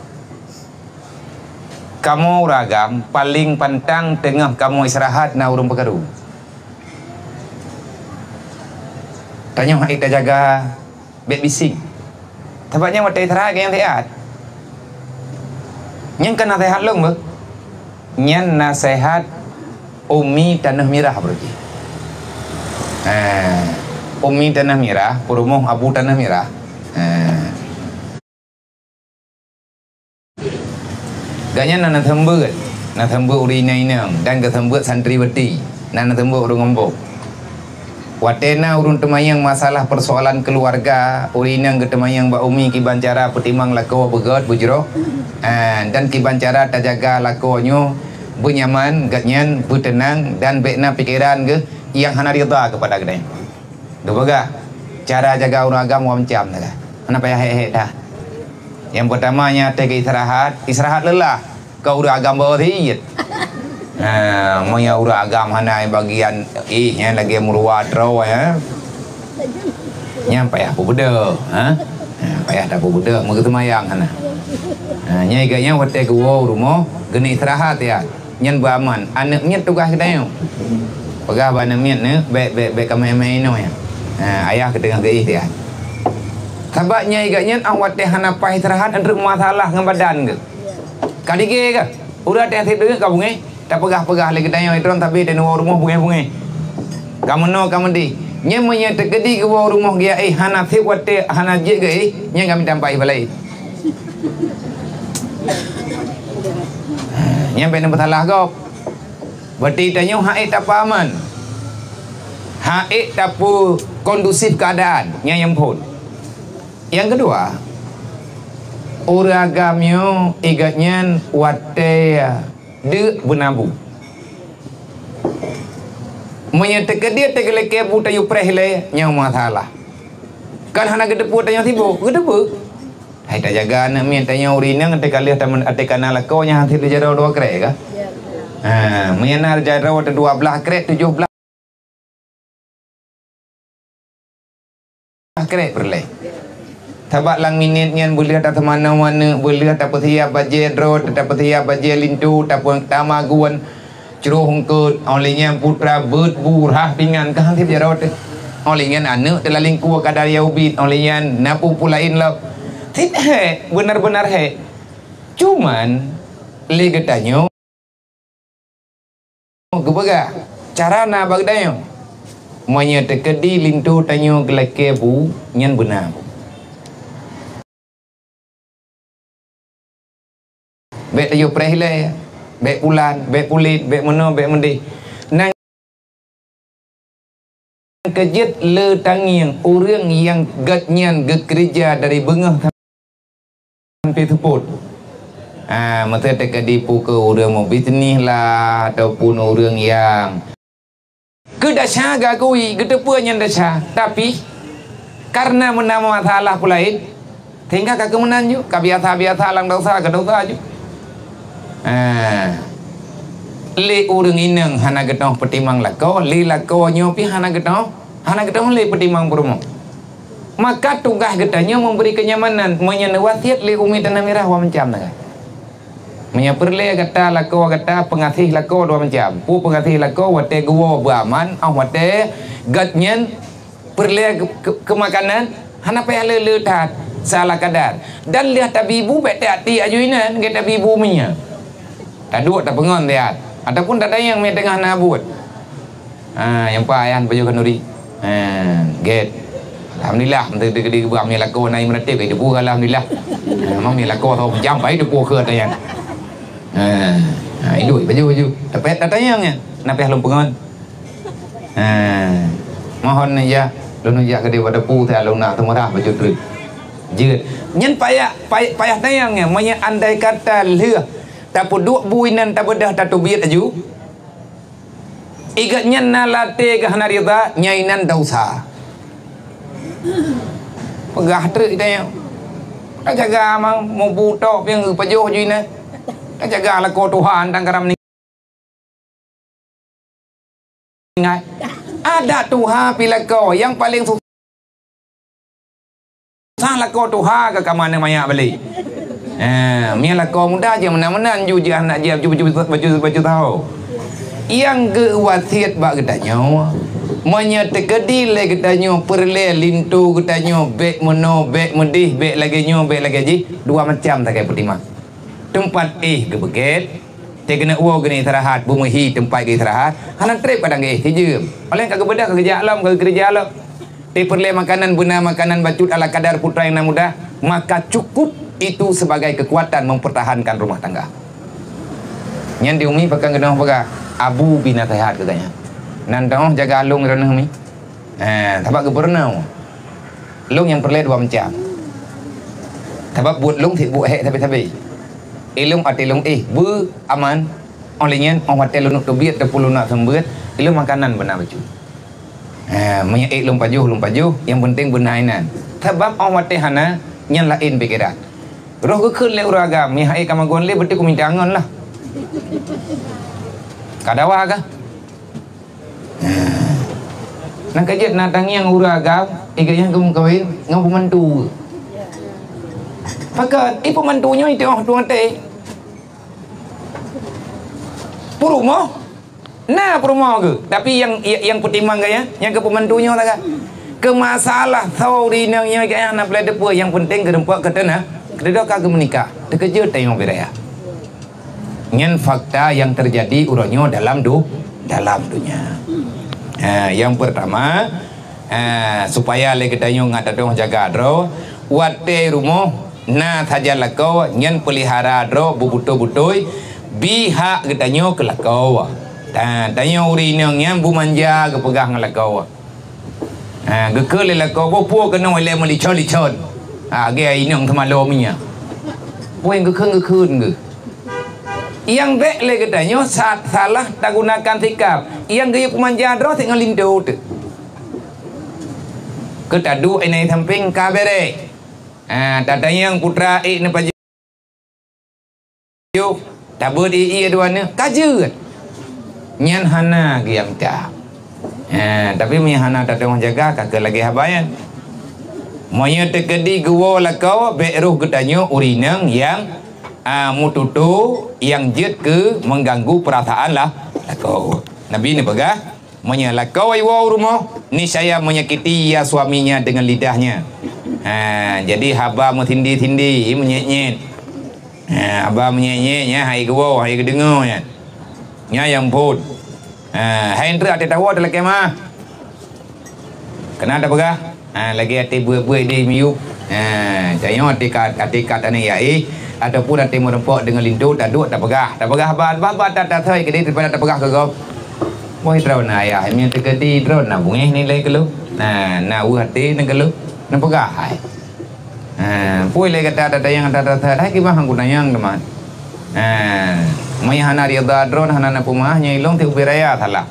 Kamoe ureuëng agam paléng pantang teungoh kamoe istirahat na ureuëng peukaru. Tanyoe hana tajaga bék bising. Sabab nyan watée istirahat geuhnyan sehat. Nyan kan naseuhat lôn beuh. Nyan naseuhat Umi Taneuh Mirah beureuti. Ha. Umi Taneuh Mirah, peurumoh Abu Taneuh Mirah. Ha. Geuhnyan na neuseumbeuet, na neuseumbeuet ureuëng inong-inong dan geuseumbeuet santriwati, na neuseumbeuet ureuëng embong. Watée na ureuëng teumanyong masalah peusoalan keuluwarga, ureuëng inong geuteumanyong bak umi kiban cara peutimang lakoe beugét beujroh, ah, dan kiban cara tajaga lakoe nyoe beunyaman, geuhnyan beuteunang dan bék na pikeran geuh nyang hana ridha keupada geuhnyan. Geupeugah, cara jaga ureuëng agam dua macam sagai. Hana payah hék-hék that. Nyang peurtama nyan teuh keu istirahat, istirahat leulah. Keu ureuëng agam baroe siet. Ha, meunyoe ureuëng agam hana bagian, eh, nyan lagée meuruwa droe, ha. Nyan payah peubeudôh, ha. Ha, payah tapeubeudôh, meugeuseumayang hana. Ha, nyan geuhnyan watée geuwoe u rumoh, geuneuk istirahat ya. Nyan beuaman. Aneuëk miet tugaih geutanyoe. Peugah bak aneuëk miet, "Neuk, bék, bék, bék kamoe mé-mé inoe nyan. Ha, ayah keuteungoh geuéh tian." Sabab nyai geuhnyan óh watée hana paih istirahat, aneuëk masalah ngon badan geuh. Ka ligée geuh. Ureuëng teuh sép deungon ka beungéh, tapeugah-peugah lé geutanyoe droe sabe teuh neuwoe rumoh beungéh-beungéh. Ka meunoe ka meudéh. Nyan meunyoe teukeudi geuwoe rumoh geuéh hana sép watée hana jeuet geuéh, nyan ka mita paih balai. Nyan bék neupeusalah gob. Berarti tanyoe hak ék tapeuaman. Hak ék tapeu kondusif keuadaan. Nyan nyang phon. Nyang keudua, ureuëng agam nyoe igat nyan watée deuk beunabu. Meunyoe teukeudi teugeulakée bu tayue preh ilée, nyan masalah. Kan hana geuteupeue tanyoe sibok, geuteupeue. Hai tajaga aneuëk miet tanyoe ureuëng inong, teuka lheueh tamen, teuka na lakoe nyan han sép jaroe dua krek kah? Ha, meunyoe na jaroe dua blaih krek, tujoh blaih krek peureulée. Sabab lam minét nyan beuleueh taseumanoe aneuëk, beuleueh tapeusiab bajée droe, tapeusiab bajée linto, tapeu-, tamagun, cruh eungkot, óh lheueh nyan putra beuet bu rhah pingan ka han sép jaroe teuh. Óh lheueh nyan aneuëk teulalingkue ka dara ubit, óh lheueh nyan na peue-peue laén lom. Cit hék, beuna-beuna hék. Cuman lé geutanyoe geupeugah, cara na bak geutanyoe. Meunyoe teukeudi linto tanyoe geulakée bu, nyan beuna bu. Bék tayue preh ilée. Bèk pulan, bèk pulet, bèk meunoe, bèk meudéh. Nyan keuh jeuet le tangieng ureueng nyang geuhnyan geukeureuja dari beungoh sampai seupôt. Ah, meusé teukeudi peu keuh ureueng meubisnis lah, ataupun ureueng nyang keu desya geukui, geuteupeue nyan desya, tapi kareuna meunan masalah peue laén, sehingga ka keumeunan ju, ka biasa-biasa lam desya, ka desya ju. Ah, lé ureueng inong hana geutanyoe peutimang lakoe, lé lakoe nyoe pih hana geutanyoe, hana geutanyoe lé peutimang peurumoh. Maka tugaih geutanyoe memberi kenyamanan, meunyoe neuwasiet lé umi Tanah Mirah, dua macam sagai. Meunyoe peureulèe gata lakoe gata peungaséh lakoe dua macam. Peue peungaséh lakoe watèe geuwoe beuaman, óh watèe geuhnyan peureulèe keu-, keu-, keu makanan, hana payah le-le that, seala kadar. Dan lheueh tabi bu bèk tiek-tiek aju inan, gèt tabi bu minyeuk. Taduek tapeungon siat, ataupun tatanyong meunyoe teungoh na buet. Ha, nyang paih nyan pajoh khanuri. Ha, gèt. Alhamdulillah, meunteuk di, di, di, meunyoe lakoe na meuratéb, itu pun alhamdulillah. Ha, meunyoe lakoe saboh jam, pai itu pun keu ata nyan. Ha, ha, iduek baju-baju. Tapi tatanyong nyan, na payah lôn peungon. Ha, mohon ya, lôn jak keudéh bak dapu, saya lôn nak teumeurah baju treuk. Jeuet. Nyan payah, payah, payah tanyong nyan, meunyoe andai kata lheueh tapeuduek bu inan tabeudah tateubiet aju, I geuhnyan na lam até geuh hana ridha, nyan inan desya. Peugah treuk geutanyoe. Tajaga mang mubu tok pieng geupajoh ju inan. Tajaga lakoe tuha, antang karam ninggai. Adak tuha pih lakoe nyang paleng su- Sang lakoe tuha ka kama aneuk manyak balek. Eh, meunyoe lakoe muda jeuet meunan-meunan ju, jeuet hana jeuet baju, baju, baju, baju tahu. Nyang geuwasiet bak geutanyoe, meunyoe teukeudi lé geutanyoe peureulèe linto geutanyoe bèk meunoe, bèk meudéh, bèk lagèe nyoe, bèk lagèe jih, dua macam sagai peutimang. Teumpat éh geubeugèt, teuh keuneuk woe geuneuk istirahat, beumeuhi teumpat geuistirahat, hana trép kadang geuéh sijeuem. Óh lheueh ka geubeudôh ka geujak lom, ka geukeureuja lom. Teuh peureulèe makanan beuna makanan bacut ala kadar putra nyang na muda, maka cukup itu sebagai kekuatan mempertahankan rumah tangga. Nyan di umi pakon geunoe peugah, abu bina sehat keu geuhnyan. Nan teuh jaga lôn droeneuh mi. Ha, sabab geupurunoe. Lôn nyang peureulèe dua macam. Sabab buet lôn sit buet hék sabe-sabe. Ilôn até lôn éh beu aman, óh lheueh nyan óh watèe lôn teubiet teupeu lôn nak seumeubeuet, ilôn makanan beuna bacut. Ha, meunyoe ék lôn pajoh, lôn pajoh, nyang penting beuna inan. Sabab óh watèe hana, nyan laén pikiran. Roh geukheun lé ureueng agam, meuhai ka magun lé, beutôi kumita ngon lah. Ka dawa kah? Nah, ka jeuet na tangieng ureueng agam, i geuhnyan geumeukawen ngon peumantu. Pakon, i peumantu nyoe i teuh tueng até. Peurumoh, na peurumoh geuh, tapi nyang, nyang peutimang gaya, nyang keu peumantu nyoe sagai. Keu masalah soe ureueng inong nyoe gaya hana peulai teupeue, nyang penting geurumpok keu teuna, keudroe ka geumeunikah, teukeujot tanyoe bidaya. Nyan fakta nyang teujadi uroe nyoe dalam du-, dalam donya. Ha, nyang peurtama, ha, supaya lé geutanyoe ngat tadong jaga droe, watèe rumoh na sajan lakoe, nyan peulihara droe beubeutôi-beutôi, bi hak geutanyoe keu lakoe. Ha, tanyoe ureueng inong nyan beumanja geupeugah ngon lakoe. Ha, geukheun lé lakoe boh, peue keunoe ilèe meulichon-lichon. Ha, lagèe inong teumalô minyeuk. Peue nyang geukheun-geukheun geuh. Nyang bèk lé geutanyoe sa-, salah tagunakan sikap. Nyang geuyue peumanja droe sit ngon linto teuk. Keu taduek inan sampéng ka bèrèh. Ha, tatanyong putra ék neupajoh. Yoh, tabeuet ie-ie dua nyoe, ka jeuet. Nyan hana geuyang cah. Ha, tapi meunyoe hana tateuang jaga, ka keu lagèe haba nyan. Meunyoe teukeudi geuwoe lakoe, bèk roh geutanyoe ureueng inong nyang, a, meututoe, nyang jeuet keu mengganggu perasaan lah lakoe. Nabi neupeugah, Meunyoe lakoe iwoe u rumoh, niscaya menyakiti ia suaminya dengan lidahnya. Ha, jadi haba meusindi-sindi, meunyét-nyét. Ha, haba meunyét-nyét nyan, hai geuwoe, hai geudeungoe nyan. Nyan nyang phôn. Ha, hai treuk até tawoe talakèe meu'ah. Keunan tapeugah, ha, lagèe até beuet-beuet di miyueb. Ha, tanyoe até ka, até ka taneuk yaéh, Ataupun até meurumpok deungon linto, taduek tapeugah. Tapeugah ba, ba, ba, ta, ta, thoi keudéh daripada tapeugah keu gob. Boh droeneuh ayah, meunyoe teukeudi droeneuh bungéh nilai keu lôn. Nah, na weueh até neu keu lôn. Neupeugah hai. Ha, pui lé gata tatanyong, ta, ta, ta, hai kiban han kutanyong teuma. Ha, meunyoe hana ridha droeneuh, hana neupeumaah, nyoe ilôn teuh ubé raya salah.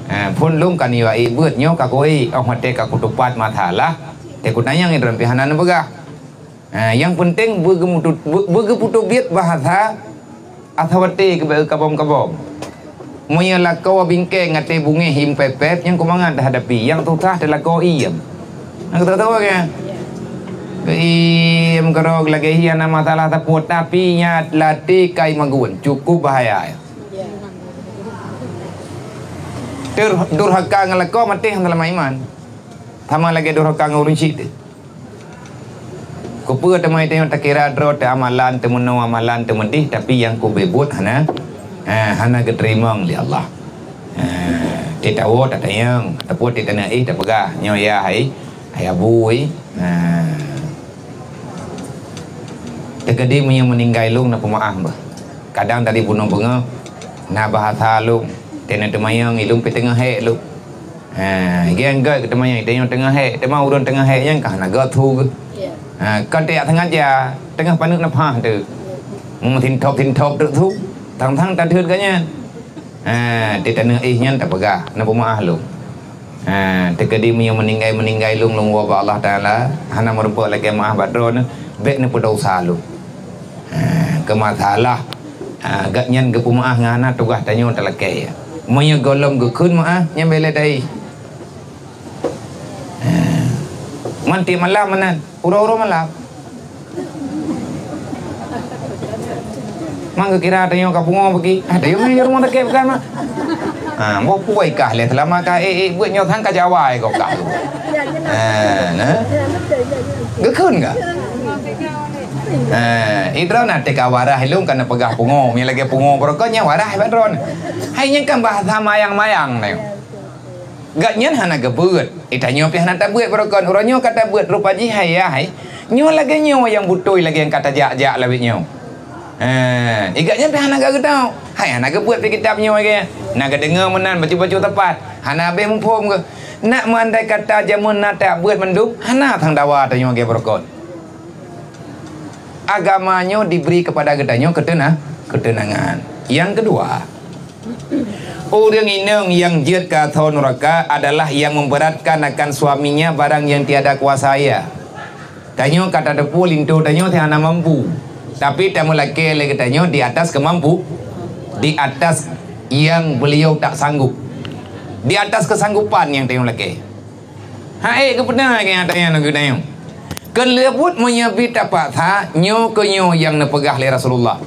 Ha, phon lôn ka niyok ék beuet, nyoe ka kuék, óh watèe ka kutupat masalah, teuh kutanyong droeneuh pih hana neupeugah. Ha, nyang peunteng beugeumu-, beu-, beugeupeutobiet bahasa asa watèe keu kabom-kabom. Meunyoe lakoe bingkeng até bungéh im pép-pép, nyang keu mangat teuhadapi, nyang susah teulakoe iem. Nyang keu tahu kan? Iem keudroe lagèe hi hana masalah sapeue, tapi nyan latèe kai magun, cukup bahaya. Dur-, durhaka ngon lakoe maté hana seulama iman. Sama lagèe durhaka ngon ureueng syik teuh. Keupeue teuma tanyoe takira droe teuamalan, teumeunoe amalan, teumeudeh, tapi nyang keu ubé buet hana, ha, hana geuteurimong lé Allah. Ha, teuh tawoe tatanyong, ataupun teuh taneuk éh tapeugah, nyoe ya hai, hai abu, ha. Teukeudi meunyoe meuninggai lôn neupeumaáh beuh. Kadang dari bunoe beungoh na bahasa lôn, teuh neuteumayong ilôn pih teungoh hék lôn. Ha, geng gèt keu teuma nyang teungoh hék, teuma ureueng teungoh hék nyan ka hana gèt su geuh. Ya. Ha, kon teuyak sengaja, teungoh paneuk neupah teuh. Meusintop-sintop teuh su, thang-thang tadeut geuh nyan. Ha, teuh taneuk éh nyan tapeugah, neupeumaáh lôn. Ha, teukeudi meunyoe meuninggai-meuninggai lôn, lôn woe bak Allah Taala, hana meurumpok lagèe maáh bak droeneuh, bèk neupeudesya lôn. Ha, keu masalah, ha, gobnyan geupeumaáh ngon hana tugaih tanyoe talakèe. Meunyoe gohlom geukheun maáh, nyan bèk lé dai. Ha, man tiep malam meunan, uroe-uroe malam. Man geukira tanyoe ka pungo bagi. Ah, tanyoe ngon rumoh sakét bukan, Mak? Ha, boh puai kah lé seulama ka ék-ék beuet nyoe sang ka Jawa, eh, kok kah. Ha, nah. Geukheun ka? Ha, idroe na teuka waras ilôn ka neupeugah pungo. Meunyoe lagèe pungo beurokon nyan waras bak droeneuh. Hai nyan kan bahasa mayang-mayang nyoe. Gobnyan hana geubeuet. Eh, tanyoe pih hana tabeuet beurokon. Uroe nyoe ka tabeuet rupa jih hai ya hai. Nyoe lagèe nyoe nyang beutôi lagèe nyang ka tajak-jak lawét nyoe. Ha, eh, gobnyan pih hana geutau. Hai hana geubeuet pih kitab nyoe lagèe. Na geudeungoe meunan bacut-bacut tepat. Hana habéh muphom geuh. Nak meuandai kata jameun na tabeuet mandum, hana sang dawa tanyoe lagèe beurokon. Agama nyoe dibri kepada geutanyoe keuteuna-, keuteunangan. Nyang keudua, ureueng inong nyang jeuet keu asoe nuraka adalah nyang memberatkan akan suaminya barang yang tiada kuasa ia. Tanyoe ka tateupeue linto tanyoe hana mampu, tapi tameulakèe lé geutanyoe di atas keumampu-, di atas yang beliau tak sanggup, di atas kesanggupan nyang tanyoe lakèe. Hai geupeuna keu nyang tanyoe keu tanyoe. Keu lheueh buet meunyoe bit tapaksa, nyoe keu nyoe nyang neupeugah lé Rasulullah.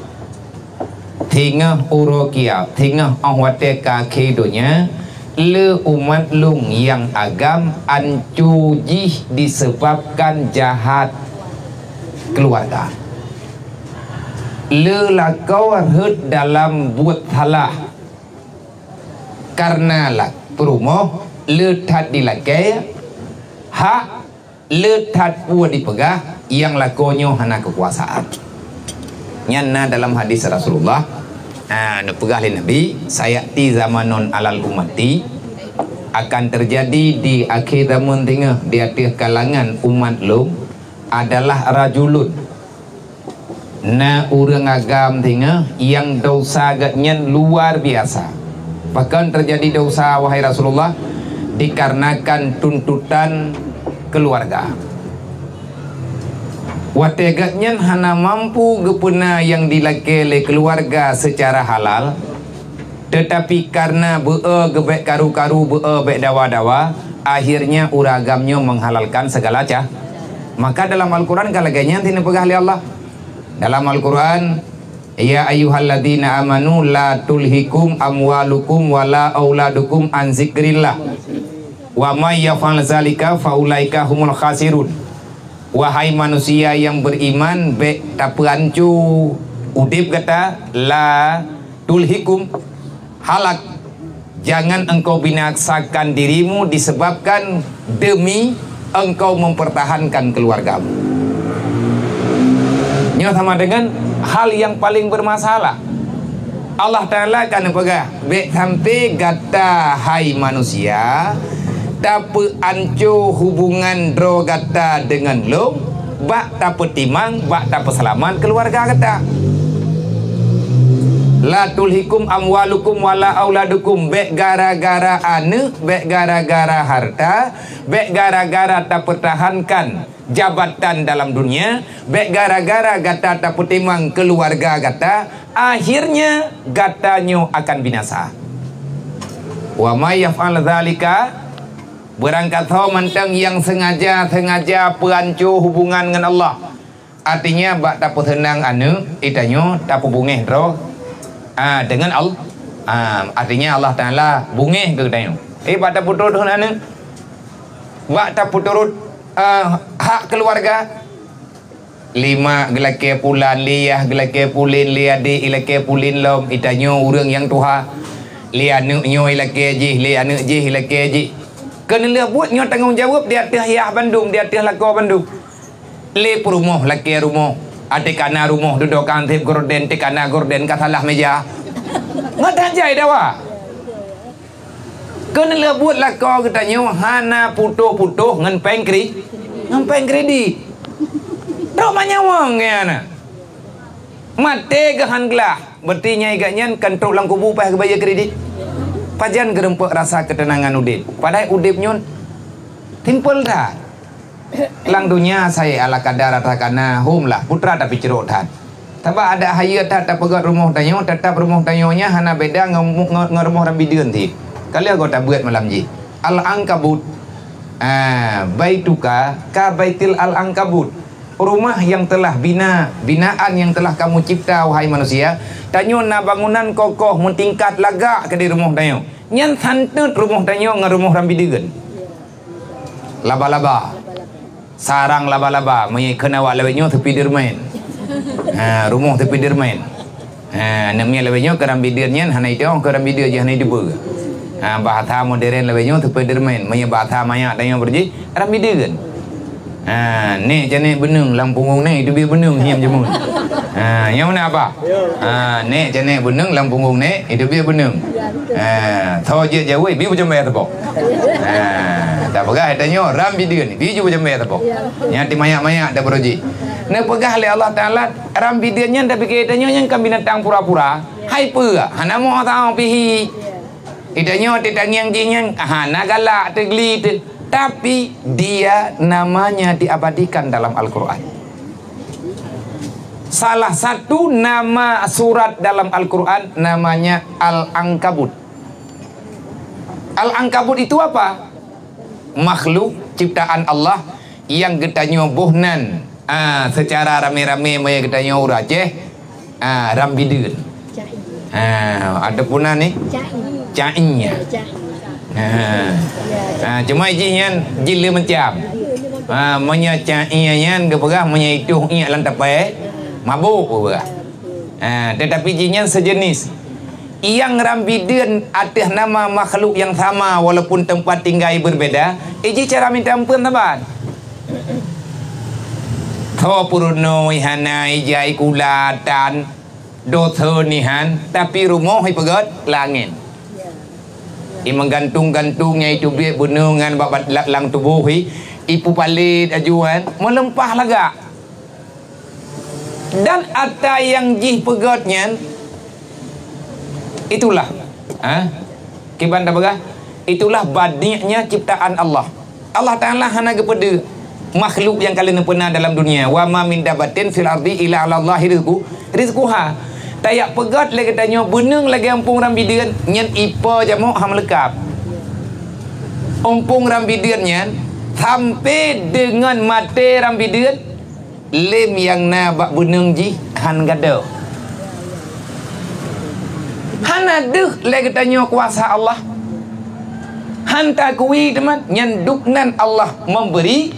Singoh uroe kiamat, singoh óh watèe ka akhé donya, le umat lôn nyang agam anco jih disebabkan jahat keuluwarga. Le lakoe rhot dalam buet salah. Kareuna lak peurumoh le that dilakèe, hak le that peue dipeugah, nyang lakoe nyoe hana keukuasaan. Nyan na dalam hadis Rasulullah, a, neupeugah lé Nabi, "Sayati zamanun alal ummati," akan teujadi di akhé zaman singoh di ateueh kalangan umat lôn, adalah rajulun, na ureueng agam singoh nyang desya geuh nyan luar biasa. Pakon teujadi desya, wahai Rasulullah? Dikarenakan tuntutan keuluwarga. Watèe geuh nyan hana mampu geupeuna nyang dilakèe lé keuluwarga seucara halal, teutapi kareuna beu-e geubèk karu-karu, beu-e bèk dawa-dawa, akhirnya ureueng agam nyoe menghalalkan segala ca-, maka dalam Al-Quran ka lagèe nyan teuh neupeugah lé Allah. Dalam Al-Quran, "Ya ayyuhalladzina amanu la tulhikum amwalukum wala auladukum an zikrillah. Wa may yaf'al zalika faulaika humul khasirun." Wahai manusia yang beriman, bèk tapeuanco udép gata, la tulhikum, halak, jangan engkau binasakan dirimu disebabkan demi engkau mempertahankan keluargamu. Nyoe sama dengan hal yang paling bermasalah. Allah Taala ka neupeugah, "Bék sampai gata, hai manusia, tapeuanco hubungan droe gata deungon Lôn, bak tapeutimang, bak tapeuseulamat keuluwarga gata." "La tulhikum amwalukum wala auladukum," bék gara-gara aneuëk, bék gara-gara harta, bék gara-gara tapeurtahankan jabatan dalam dunia, bék gara-gara gata tapeutimang keuluwarga gata, akhirnya gata nyoe akan binasa. "Wa may yaf'al dzalika," beurangkasoe mantong nyang sengaja-sengaja peuanco hubungan ngon Allah. Artinya, bak tapeuseunang aneuëk, geutanyoe tapeubungéh droe, ah, deungon Allah. Ah, artinya, Allah Taala bungéh keu geutanyoe. Eh, bak tapeuturot aneuëk, bak tapeuturot, ah, hak keuluwarga. Lé mak geulakée pulan, lé yah geulakée pulan, lé adék ilakée pulan lom, geutanyoe ureuëng nyang tuha. Lé aneuëk nyoe ilakée jih, lé aneuëk jih ilakée jih. Keuneulheueh buet nyoe tanggong jaweueb di ateueh yah bandum, di ateueh lakoe bandum. Lé peurumoh lakée rumoh, até kana rumoh dudoe ka anseb gorden, té kana gorden ka salah meja. Ngat hajai dawa. Keuneulheueh buet lakoe geutanyoe hana putôh-putôh ngon péng kri-, ngon péng kredit. Trok manyawöng geuh na. Maté geuh han glah, berarti nyai geuh nyan kan trok lam kubu paih geubayeue kredit. Pajan geurumpok rasa keuteunangan udeb? Padahai udeb nyoe simpel that. Lam donya sai ala kadar rata kana, hom lah, putra tapi cirok that. Sabab adak hayeue that tapeugét rumoh tanyoe, teutap rumoh tanyoe nyan hana beda ngon, ngon, ngon rumoh ram bideuen cit. Ka lheueh goe tabeuet malam jih. Al-Ankabut. Ah, baituka ka baitil Al-Ankabut. Rumah yang telah bina, binaan yang telah kamu cipta, wahai manusia. Tanyoe na bangunan kokoh meutingkat lagak keudeh rumoh tanyoe. Nyan santeut rumoh tanyoe ngon rumoh ram bideuen. Laba-laba. Sarang laba-laba, meunyoe kheun awak lawét nyoe Spiderman. Ha, rumoh Spiderman. Ha, aneuk miet lawét nyoe keu ram bideuen nyan hana itong, keu ram bideuen jih hana iteupeue. Ha, bahasa modern lawét nyoe Spiderman, meunyoe bahasa manyak tanyoe beurjih ram bideuen. Ha, nék canék beuneueng lam punggong nék, iteubiet beuneueng hiam jameun. Ha, nyang meunan apa? Ha, nék canék beuneueng lam punggong nék, iteubiet beuneueng. Ha, tho jeuet jaweueb, bi beucambée teuboh. Ha, tapeugah tanyoe ram bideuen, bi ju beucambée teuboh. Nyan ti manyak-manyak tabeureuji. Neupeugah lé Allah Taala, ram bideuen nyan tapike tanyoe nyan kan binatang pura-pura. Hai peue, hana mo tao pihi. Itanyoe ti tangieng jih nyan hana galak teugli teu, tapi dia namanya diabadikan dalam Al-Quran. Salah satu nama surat dalam Al-Quran namanya Al-Ankabut. Al-Ankabut itu apa? Makhluk ciptaan Allah yang geutanyoe boh nan, ah, secara ramé-ramé maya geutanyoe ureuëng Aceh, ah, ram bideuen. Ah, ataupun nan ni? Cai. Cai, ya. Ah. Ah, cuma jih nyan jih le macam. Ah, meunyoe cai nyan geupeugah meunyoe ituh iek lam tapai, mabuk geupeugah. Ah, tetapi jih nyan sejenis. Nyang ram bideuen ateueh nama makhluk yang sama walaupun tempat tinggai berbeda, iji cara minta ampun saban. Tho peurunoe hana ijai kulatan, dosa nihan, tapi rumoh ipeugét langét. I meugantung-gantung nyang iteubiet beuneueng ngon bak, bak, lam tuboh i, ipupalét ajuan, meuleumpah lagak. Dan ata nyang jih peugét nyan, itulah, ha? Kiban tapeugah, itulah badi'nya ciptaan Allah. Allah Taala hana geupeudeuh makhluk nyang ka lheueh neupeuna dalam dunia. "Wa ma min dabbatin fil ardi illa 'alallahi rizqu-, rizquha." Tajak peugét lé geutanyoe beuneueng lagée umpung ram bideuen, nyan ipo jamok hana meuleukab. Umpung ram bideuen nyan sampai deungon maté ram bideuen, lem nyang na bak beuneueng jih hán gadôh. Hana deuh lé geutanyoe kuasa Allah. Hán taakui teuma nyan duknan Allah memberi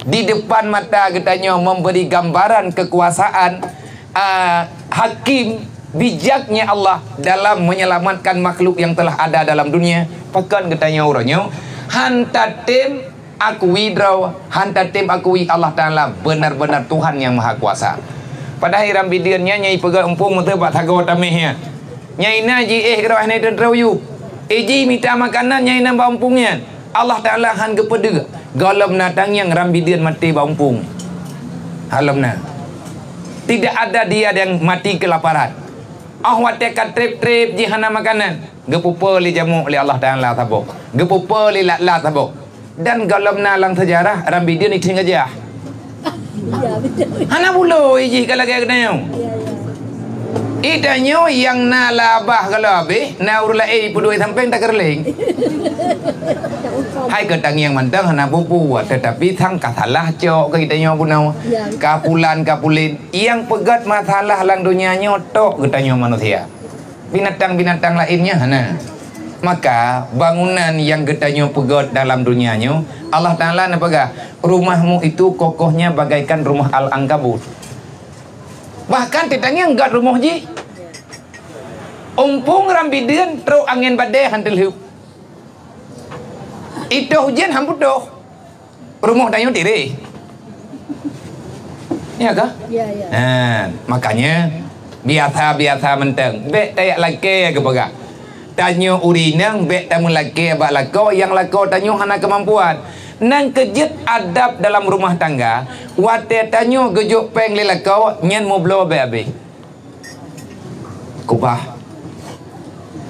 di depan mata geutanyoe, memberi gambaran kekuasaan, ah, hakim bijaknya Allah dalam menyelamatkan makhluk yang telah ada dalam dunia. Pakon geutanyoe uroe nyoe hán tatem akui droe, hán tatem akui Allah Taala benar-benar Tuhan yang Maha Kuasa. Padahai ram bideuen nyan nyang ipeugét umpung meuteubak sagoe taméh nyan. Nyang inan jiéh keudroe hana teuntreue yub. Iji mita makanan nyang inan bak umpung nyan. Allah Taala han geupeudeuh gohlom na tangieng ram bideuen maté bak umpung. Gohlom na. Tidak ada dia yang mati kelaparan. Oh watée ka treb-treb jih hana makanan, geupeupo lé jamok lé Allah Taala saboh, geupeupo lé lat-lat saboh. Dan gohlom na lam seujarah ram bideuen iting gajah. Hana bulo ijih ka lagée geutanyoe. Itanyoe nyang na labah gohlom abéh, na ureuëng laén peuduek sampéng takeureuléng. Hai keu tangieng mantong hana peue-peue, teutapi sang ka salah cok keu geutanyoe bunoe. Ka pulan ka pulen, nyang peugét masalah lam donya nyoe tok geutanyoe manusia. Binatang-binatang laén nyan hana. Maka bangunan nyang geutanyoe peugét dalam donya nyoe, Allah Taala neupeugah, "Rumahmu itu kokohnya bagaikan rumah Al-Ankabut." Bahkan teutangieng gét rumoh jih. Umpung ram bideuen trok angén badée han teulheueb. Itoh ujeuen han putôh. Rumoh tanyoe tireh. Ya kah? Ya, ya. Ha, makanya biasa-biasa mantong. Bék tajak lakée geupeugah. Tanyoe ureuëng inong bék tameulakée bak lakoe nyang lakoe tanyoe hana keumampuan. Nyang keujeuet adab dalam rumah tangga, watée tanyoe geujok péng lé lakoe nyan meubloe bék abéh. Kubah.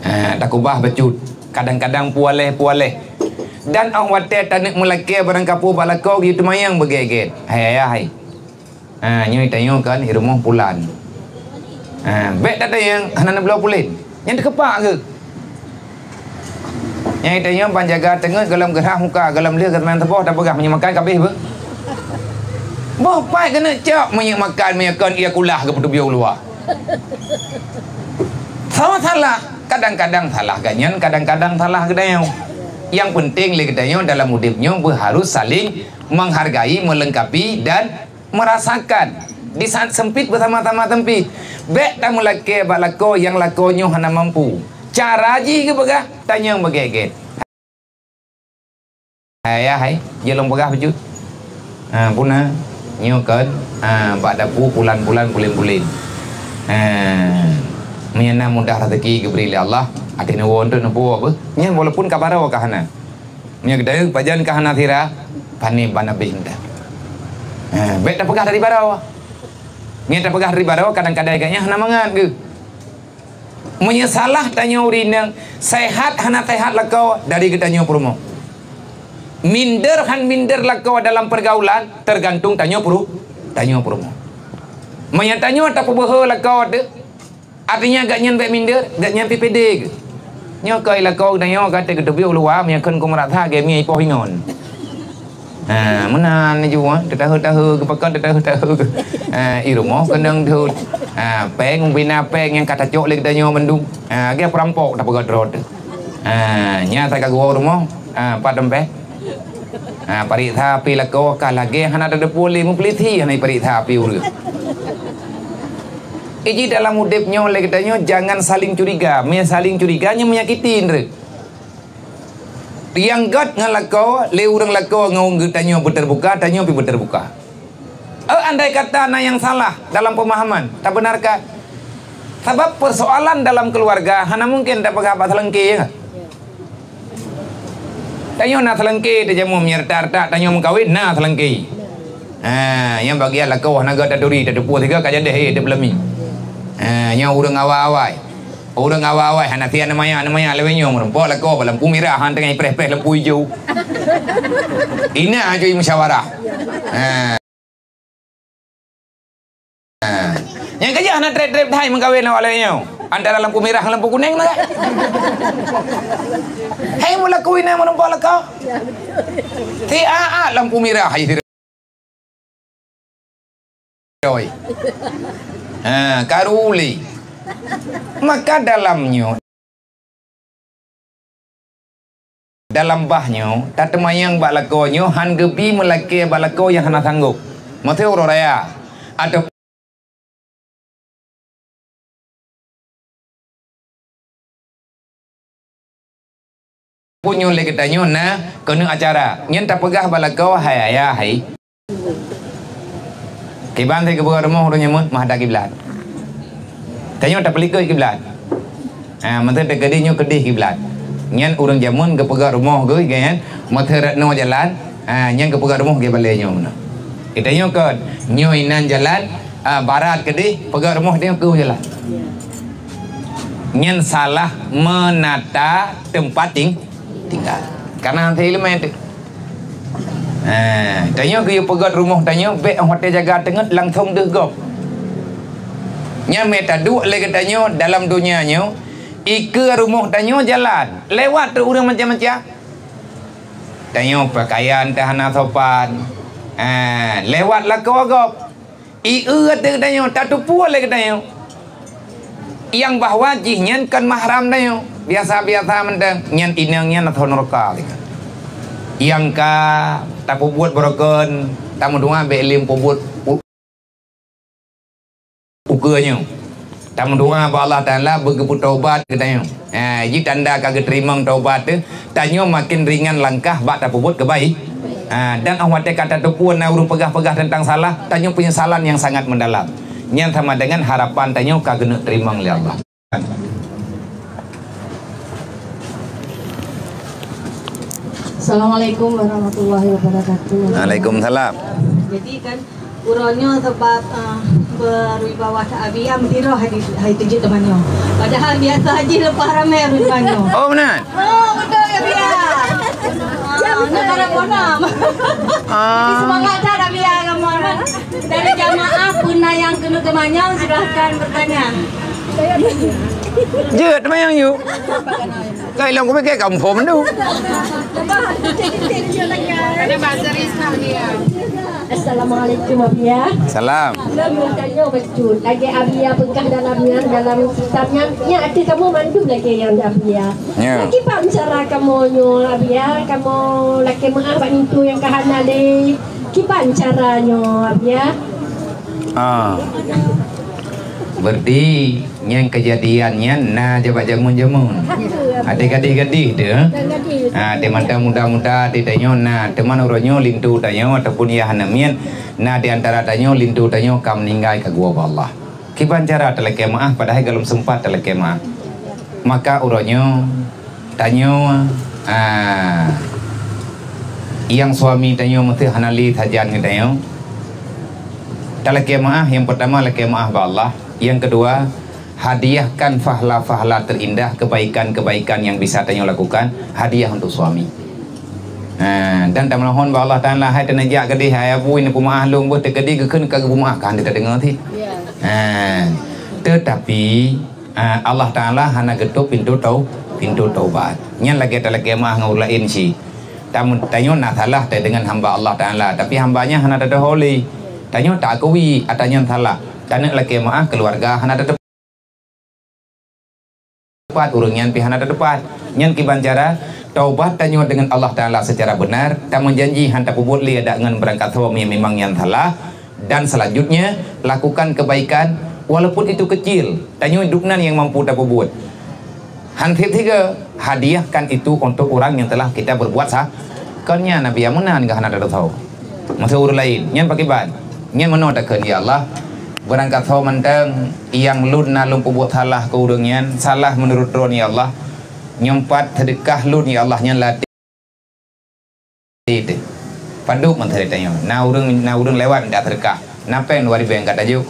Ha, takubah bacut. Kadang-kadang pualéh-pualéh. Dan óh watée taneuk meulakée barang kapô bak lakoe geuyue teumayang beugét-gét. Hai ayah hai. Ha, nyoe tanyoe kan i rumoh pulan. Ha, bék tatanyong hana neubloe pulen. Nyan teukeupak keuh. Nyang tanyoe ban jaga teungeut gohlom geurhah muka, gohlom lheueh geuteumanyong saboh tapeugah meunyoe makan ka abéh beuh. Boh pat keuneuk cok meunyoe makan meunyoe kon ie kulah geupeuteubiet u luwa. Sama salah, kadang-kadang salah geutanyoe, kadang-kadang salah geutanyoe. Nyang penting lé geutanyoe dalam udeb nyoe beuharus saling menghargai, melengkapi dan merasakan di saat sempit bersama-sama sempit. Bék tameulakée bak lakoe nyang lakoe nyoe hana mampu. Cara jih geupeugah, tanyong beugét-gét. Hai, ya, hai, jeuet lôn peugah bacut. Ha, puna, nyoe kon, ha, bak dapu pulan-pulan pulen-pulen. Ha, meunyoe na mudah rezeki geubri lé Allah, até neuwoe untuk neupuwoe beuh. Nyan walaupun ka baroe ka hana. Meunyoe geutanyoe pajan ka hana sira, pane ban abéh mantong. Ha, bék tapeugah dari baroe. Meunyoe tapeugah dari baroe, kadang-kadang gobnyan hana mangat geuh. Meunyoe salah tanyoe ureuëng inong, sehat hana sehat lakoe dari geutanyoe peurumoh. Minder han minder lakoe dalam pergaulan, tergantung tanyoe peurumoh. Tanyoe peurumoh. Meunyoe tanyoe tapeubeuhe lakoe teuh, artinya gobnyan bék minder, gobnyan pih pédé geuh. Nyoe keuh lakoe geutanyoe ka teugeuteubiet u luwa, meunyoe kon keu meurasa gét mie ipoh ingon. Ha, meunan laju, ha, teutahe-tahe, geupakon teutahe-tahe. Ha, i rumoh keunong deuh. Ha, péng, bina péng nyang ka tacok lé geutanyoe mandum. Ha, lagée peurampok tapeugah droe teuh. Ha, nyan asai ka geuwoe rumoh. Ha, pat dompet. Ha, pareksa api lakoe ka lagée hana teudeupue lé meupeulisi hana ipareksa api ureuëng. Iji dalam udeb nyoe lé geutanyoe jangan saling curiga. Meunyoe saling curiga nyoe menyakiti ndeuek. Nyang gét ngon lakoe, lé ureuëng lakoe ngon geutanyoe beuteubuka, tanyoe pih beuteubuka. Eh, andai kata na nyang salah dalam pemahaman, tabenarkan. Sabab persoalan dalam keluarga hana mungkin tapeugah bak seulengke, ya kan? Tanyoe na seulengke, tajamu meunyoe retak-retak tanyoe meukawen na seulengke. Ha, nyang bagian lakoe hana gét taturi, tateupeue sigoe ka jadeh, eh, teupeulami. Ha, nyoe ureuëng awai-awai. Ureuëng awai-awai hana siat neumaya-neumaya lawét nyoe meurumpok lakoe bak lampu mirah han teungoh ipreh-preh lampu ijo. Inan aju musyawarah. Ha. Ha. Nyang keujah hana treb-treb hai meukawen awak lawét nyoe. Antara lampu mirah ngon lampu kuneng na. Hai meulaku inan meurumpok lakoe. Si a-a lampu mirah hai si Doi. Ha, karu lé. Maka dalam nyoe, dalam bah nyoe, tateumayang bak lakoe nyoe han geubi meulakée bak lakoe nyang hana sanggop. Maksud uroe raya. Atau Punyueng lé geutanyoe na keuneuk acara. Nyan tapeugah bak lakoe, "Hai ayah, hai." Iban teuh geupeugah rumoh ureuëng jameun meuhadap kiblat. Tanyoe tapeulikot kiblat. Ha, meuteun teukeudi nyoe keudeh kiblat. Nyan ureuëng jameun geupeugah rumoh geuh kan, meuteun rot noe jalan, ha, nyan geupeugah rumoh geubalée nyoe meunan. Geutanyoe kon, nyoe inan jalan, ha, barat keudeh, peugah rumoh tanyoe keu jalan. Nyan salah menata tempat ting-, tinggal. Karena hana ileumé teuh. Ha, tanyoe geuyue peugét rumoh tanyoe, bék watée jaga teungeut langsong deuh gob. Nyan meuta duek lé geutanyoe dalam donya nyoe, ikeue rumoh tanyoe jalan, lewat teuh ureuëng macam-macam. Tanyoe peukayan teuh hana sopan. Ha, lewat lakoe gob. Ieu ateueh geutanyoe, tateupeue lé geutanyoe. Nyang bahwa jih nyan kon mahram tanyoe. Biasa-biasa mantong, nyan inong nyan ateueh nuraka. Nyang ka tapeubuet beureugon, tameudoa bék lé peubuet u-, ukeue nyoe. Tameudoa bak Allah Taala beugeupeu taubat geutanyoe. Ha, jih tanda ka geuteurimong taubat teuh, tanyoe makin ringan langkah bak tapeubuet keubai-, ha, dan óh watée ka tateupeue na ureuëng peugah-peugah teuntang salah, tanyoe peunyesalan nyang sangat meudalam. Nyan sama deungon harapan tanyoe ka geuneuk teurimong lé Allah. Assalamualaikum warahmatullahi wabarakatuh. Waalaikumsalam. Jadi kan, uroe nyoe sebab, ah, berwibawa that Abiya meusidroe hai, hai teujeuet teumanyong. Padahal biasa jih leupah ramé ureuëng teumanyong. Oh, meunan? Oh, beutôi, Abiya. Ah, nyoe karena bonam. Ah. Jadi semangat that Abiya kamoe. Dari jamaah pun na nyang keuneuk teumanyong, silahkan bertanya. Jeuet teumanyong yuk. Kai lôn kupike kampung tu. Ada bahasa Rizal dia. Assalamualaikum, Abiya. Salam. Lôn meutanyoe bacut. Lagée Abiya peugah dalam nyan, dalam kitab nyan, nyan ateueh kamoe mandum lagée nyang Abiya. Ya. Kiban cara kamoe nyoe, Abiya, kamoe lakée meuáh bak linto nyang ka hana lé. Kiban cara nyoe, Abiya. Ah. Berarti nyang keujadian nyan na jabat jameun-jameun. Ada gadih-gadih tu. Ha, di mantong muda-muda di tanyoe na, teuma uroe nyoe linto tanyoe ataupun ya hana miet, na di antara tanyoe linto tanyoe ka meuninggai ka geuwoe bak Allah. Kiban cara talakée meuáh padahai golom seumpat talakée meuáh. Maka uroe nyoe tanyoe, ah, nyang suami tanyoe meuteue hana lé sajan ngon tanyoe. Talakée meuáh, nyang peurtama lakée meuáh bak Allah. Nyang keudua, hadiahkan pahala-pahala teurindah kebaikan-kebaikan nyang bisa tanyoe lakukan, hadiah untuk suami. Ha, dan tamohon bak Allah Taala, hai teuneujak keudeh, hai abu, ini peumeuáh lôn beuh teukeudi geukheun ka geupeumaáh ka hana tadeungoe sih. Ya. Ha, tetapi, ah, Allah Taala hana geutôp pintoe tau-, pintoe taubat. Nyan lagée talakée meuáh ngon ureuëng laén cit. Tam-, tanyoe na salah teuh deungon hamba Allah Taala, tapi hamba nyan hana tateuhôi lé. Tanyoe taakui ata nyan salah. Taneuk lakée meuáh keuluwarga hana tateupat ureuëng nyan pih hana tateupat. Nyan kiban cara taubat tanyoe deungon Allah Taala seucara beunar, tameujanji hana tapeubuet lé adak ngon beurangkat soe memang nyan salah. Dan selanjutnya, lakukan kebaikan walaupun itu kecil. Tanyoe dubnan nyang mampu tapeubuet. Han seb sigoe, hadiahkan itu untuk orang yang telah kita berbuat sa-, kon nyan Nabi nyang meunan geuh hana tateusoe. Masa ureuëng laén, nyan pakiban. Nyan meunoe takheun, "Ya Allah, beurangkat soe mantong nyang lôn na lôn peubuet salah keu ureuëng nyan, salah meunurot droe, ya Allah. Nyoe pat seudeukah lôn, ya Allah, nyan latih." Padub mantong tanyoe. Na ureuëng, na ureuëng lewat minta seudeukah. Na péng dua ribèe nyang ka tajok.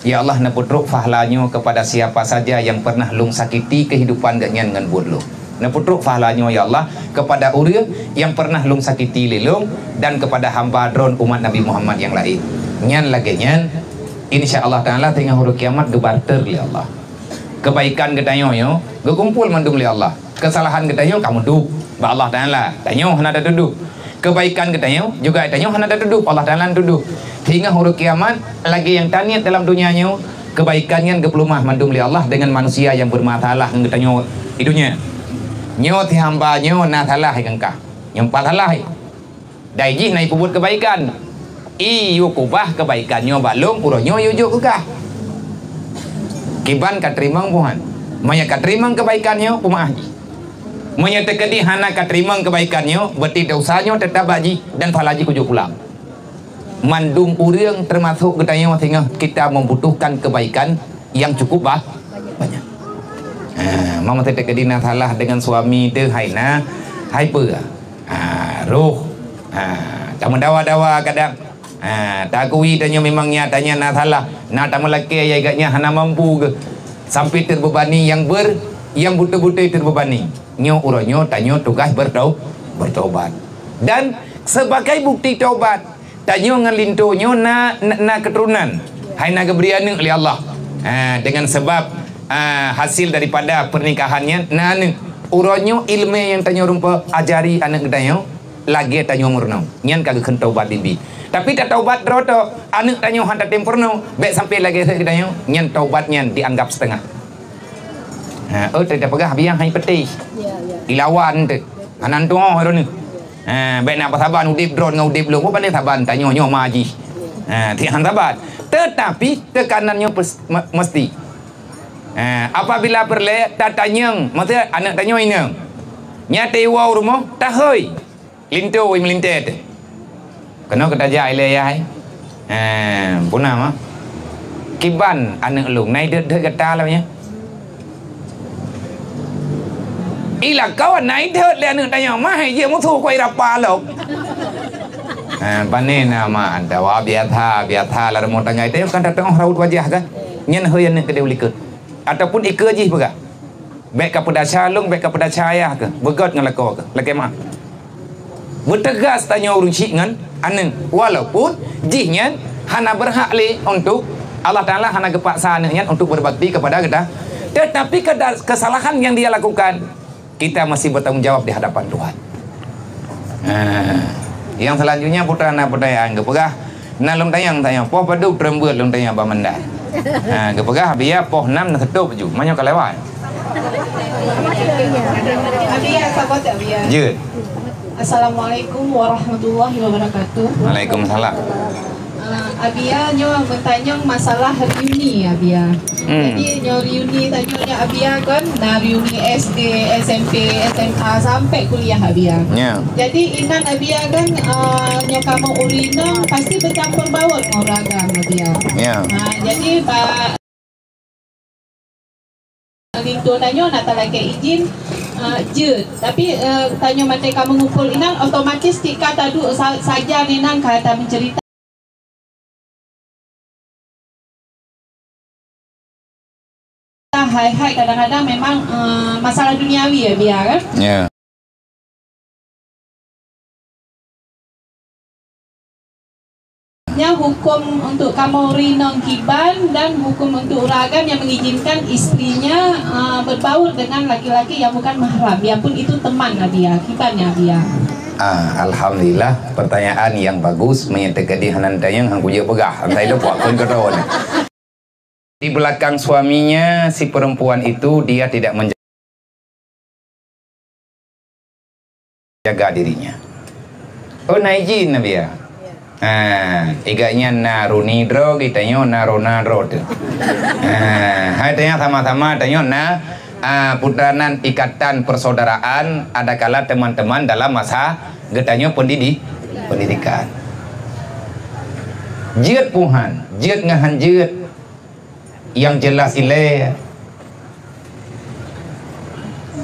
Ya Allah, neupeutrok pahala nyoe kepada siapa saja yang pernah lôn sakiti kehidupan geuhnyan ngon buet lôn. Neupeutrok pahala nyoe, ya Allah, kepada ureuëng yang pernah lôn sakiti lé lôn dan kepada hamba droen umat Nabi Muhammad nyang laén. Nyan lagée nyan, insya Allah Taala teungoh uroe kiamat geubarter lé Allah. Kebaikan geutanyoe nyoe geukumpol mandum lé Allah. Keusalahan geutanyoe ka meuduek bak Allah Taala, tanyoe hana tateuduek. Kebaikan geutanyoe juga tanyoe hana tateuduek, Allah Taala tateuduek. Sehingga uroe kiamat, lagée nyang taniet dalam donya nyoe, kebaikan nyan geupeuleumah mandum lé Allah deungon manusia nyang beureumasalah ngon geutanyoe di donya. Nyoe si hamba nyoe na salah ngon kah. Nyoe pat salah. Dai jih na jipeubuet keubaikan. I yue keubah keubaikan nyoe bak lôn, uroe nyoe yue jok keu kah. Kiban ka teurimong buhan. Meunyoe ka teurimong keubaikan nyoe, peumeuáh jih. Meunyoe teukeudi hana ka teurimong keubaikan nyoe, berarti desya nyoe teutab bak jih dan pahala jih kujok pulang. Mandum ureuëng, teumasok geutanyoe singoh, kita membutuhkan kebaikan yang cukup bah, banyak. Ha, meunyoe teukeudi na salah dengan suami teuh, hai na, hai peue? Ha, roh. Ha, tameudawa-dawa kadang. Ha, takui tanyoe memang nyatanya na salah. Na tameulakée ya gak nyan hana mampu geuh. Sampai terbebani yang ber-, yang beutôi-beutôi terbebani. Nyoe uroe nyoe tanyoe tugaih bertau-, bertaubat. Dan sebagai bukti taubat, tanyoe ngon linto nyoe na, na, na keuturonan. Hai na geubri aneuëk lé Allah. Ha, dengan sebab, ha, hasil daripada pernikahan nyan na aneuëk. Uroe nyoe iéleumé nyang tanyoe rumpok ajari aneuëk geutanyoe lagée tanyoe meurunoe. Nyan ka geukheun taubat bibi. Tapi tataubat droe tok, aneuëk tanyoe hana tatem peurunoe, bék sampai lagée geutanyoe, nyan taubat nyan dianggap setengah. Ha, oh, teuka peugah biang hai peutih. Ya, ya. Dilawan teuh. Hana tuoh droeneuh. Ha, bék na peusaban udeb droe ngon udeb lôn. Bukan saban tanyoe nyoe ma jih. Ha, tiang saban. Tetapi teukanan nyoe pes-, me-, mesti. Ha, apabila peureulée tatanyong, maksud aneuëk tanyoe inong. Nyate iwoe rumoh, tahôi. Linto wai meulintée teuh. Keunoe keutajak ilée yai. Eh, puna mah. Kiban aneuëk lôn, nai deuet-deuet gata lom nyan. Ila kawan nai deuet lé aneuëk tanyoe, mah hai jeuet musoh koi rapa lom. Eh, pane na ma dawa biasa, biasa lam rumoh tangga itu kan tateuoh raut wajah kan. Nyan hôi aneuëk keudeh ulikot. Ataupun ikeue jih peugah. Bék ka peudasya lôn, bék ka peudasya ayah keuh. Beugét ngon lakoe keuh. Lakée meuah. Beuteugas tanyoe ureuëng syiek ngon aneuëk. Walaupun jih nyan hana beurhak lé untuk Allah Taala hana geupaksa aneuëk nyan untuk berbakti kepada geutanyoe. Tetapi keda-, kesalahan yang dia lakukan, kita masih bertanggung jawab di hadapan Tuhan. Ha. Yang selanjutnya, putra na pertanyaan geupeugah, na lôn tanyong, tanyong, poh padub treun beuet lôn tanyong Abah Mandan. Ha, geupeugah, Abiya poh nam na seutôb ju. Meunyoe ka lewat. Abiya, sabar tak, Abiya? Jeuet. Assalamualaikum warahmatullahi wabarakatuh. Waalaikumsalam. Ah, Abiya nyoe meutanyong masalah reuni, Abiya. Hmm. Jadi, nyoe reuni tanyoe nyoe Abiya kan, na reuni S D, S M P, S M A, sampai kuliah Abiya. Ya. Jadi, inan Abiya kan, ah, nyoe kamoe ureuëng inong pasti bercampur baur ngon ureuëng agam Abiya. Ya. Ah, jadi, ba-, linto tanyoe na talakée izin, ah, jeuet. Tapi, eh, tanyoe maté ka mengumpul inan, otomatis tika taduek sa-, sajan inan ka tameuceurita. Hai-hai kadang-kadang memang, eh, masalah duniawi ya, Biya, kan? Ya. Nya hukum untuk kamoe ureuëng inong kiban dan hukum untuk ureuëng agam yang mengizinkan istrinya, eh, berbaur dengan laki-laki yang bukan mahram, biarpun itu teman Nabi ya, kiban ya, Biya. Ah, alhamdulillah, pertanyaan yang bagus, meunyoe teukeudi hana tanyong, han kujeuet peugah. Entah itu puak kon keudroe. Di belakang suaminya, si perempuan itu, dia tidak menjaga dirinya. Oh, na izin Nabi ya? Ha, igaknya na runi droe, geutanyoe na rona droe tu. Ha, hai tanya sama-sama, tanyoe na, ah, putanan ikatan persaudaraan, adakala teman-teman dalam masa geutanyoe pendidi-, pendidikan. Jeuet puhan, jeuet ngahan jeuet. Yang jelas ilée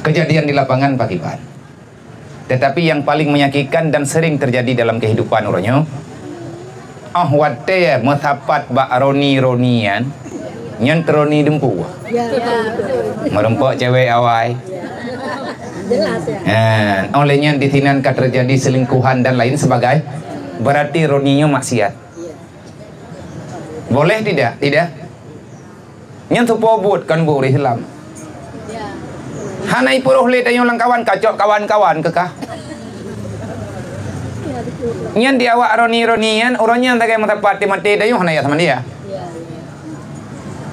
kejadian di lapangan pakiban. Tetapi yang paling menyakitkan dan sering terjadi dalam kehidupan uroe nyoe, oh watée meusapat bak roni-ronian, nyan teuroni dumpeue. Ya, ya, betul. Meureumpok cewek awai. Jelas ya. Ha, oleh nyan di sinan ka terjadi selingkuhan dan lain sebagainya. Berarti roni nyoe maksiat. Boleh tidak? Tidak. Nyan seupôt buet kon buet ureuëng Islam. Hana ipuroh lé tanyoe lam kawan, kacok kawan-kawan keukah. Nyan di awak roni-roni nyan, uroe nyan sagai meusapat maté tanyoe hana yah sama dia.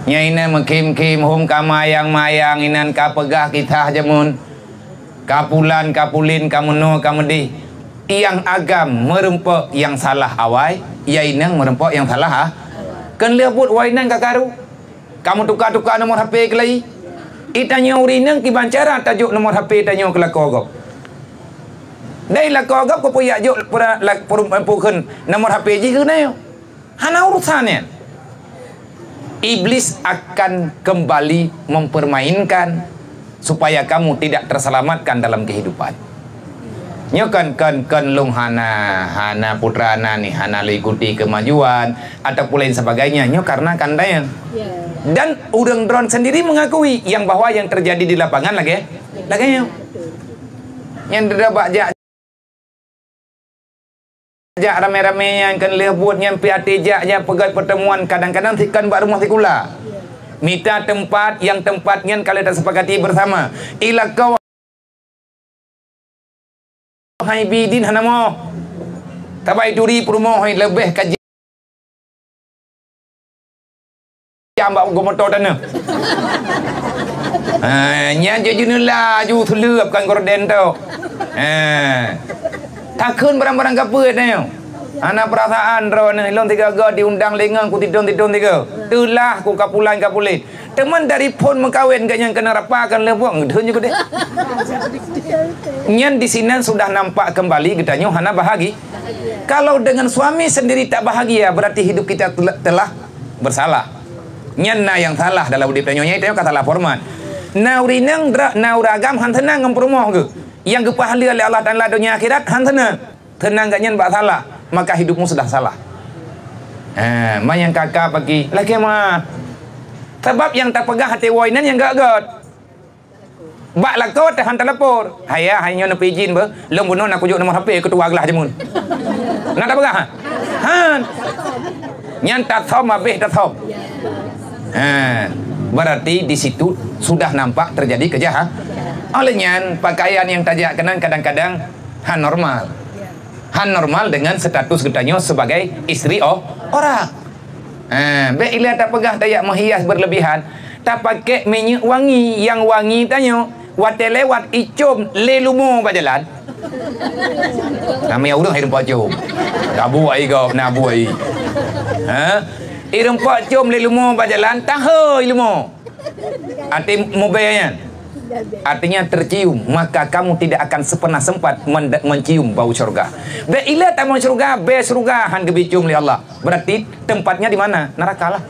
Nyan inan meukhém-khém hom ka mayang-mayang inan ka peugah kisah jameun. Ka pulan, ka pulin, ka meunoe, ka meudeh. Nyang agam meureumpok nyang salah awai, nyang inong meureumpok nyang salah, ah. Kheun lheueh buet wai nyan ka karu. Ka meutuka-tuka nomor H P keulayi. Itanyoe ureueng inong kiban cara tajok nomor H P tanyoe keu lakoe gob. Dai lakoe gob keupeue jak jok pura-, la-, pur-, pukon nomor H P jih keuneuk. Hana urusan nyan. Iblis akan kembali mempermainkan supaya kamu tidak terselamatkan dalam kehidupan. Nyoe kan, kan, kan lôn hana, hana putra na ni, hana lôn ikuti kemajuan ataupun lain sebagainya. Nyoe karena kan daya. Ya. Dan ureuëng droen sendiri mengakui yang bahwa yang terjadi di lapangan lagée, lagée nyoe. Nyang deuda bak jak, jak ramé-ramé nyang keu lheueh buet nyan pi até jak nyang peugét pertemuan, kadang-kadang sikon bak rumoh sikula. Mita teumpat, nyang teumpat nyan ka lheueh tasepakati bersama. Ilako hai bidin hana moh. Tabai turi peurumoh hai leubeh ka jam bak ugoe moto taneuh. Ha, nyan jeuet jeuneula ju seuleueb kan gorden tu. Ha. Takheun barang-barang kapeue tanyoe. Hana peurasaan droeneuh, ilôn tiga-tiga diundang lé ngon ku tidong-tidong tiga. Teulah ku kapulan kapulit. Teuma dari phon meukawen geuh nyang keuneuk rapa kan leubueng deuh nyoe keudeh. Nyan di sinan sudah nampak kembali geutanyoe hana bahagi. Kalau dengan suami sendiri tak bahagia, berarti hidup kita tel-, telah bersalah. Nyan na nyang salah dalam udeb tanyoe, nyan tanyoe ka salah format. Na ureuëng inong dra-, na ureuëng agam han seunang ngon peurumoh geuh. Nyang geupahala lé Allah Taala donya akhirat han seunang. Seunang geuh nyan bak salah, maka hidupmu sudah salah. Ha, ma nyang ka-ka pagi, lakée meu'ah. Sabab nyang tapeugah até woe inan nyang gét-gét. Bak lakoe teuh han talapor. Hai ya, hai nyoe neupeuijin beuh, lôn bunoe na kujok nomor H P keutua glah jameun. Na tapeugah, ha? Han. Nyan tasom habéh tasom. Ha, berarti di situ sudah nampak terjadi kejahat. Oleh nyan, pakaian nyang tajak keunan kadang-kadang han normal. Han normal dengan status geutanyoe sebagai istri o-, orang. Ha, bék ilée tapeugah tajak meuhias berlebihan, tapakée minyeuk wangi, nyang wangi tanyoe watée lewat icom lé lumo bak jalan. Ramé ureuëng hai rumpok com. Tabu ai gob, na bu ai. Ha? I rumpok com lé lumo bak jalan, tahôi lumo. Até mubée nyan. Artinya tercium, maka kamu tidak akan pernah sempat mende-, mencium bau syurga. Bék ilée tamong syurga, bée syurga han geubicom lé Allah. Berarti tempatnya di mana? Neraka lah.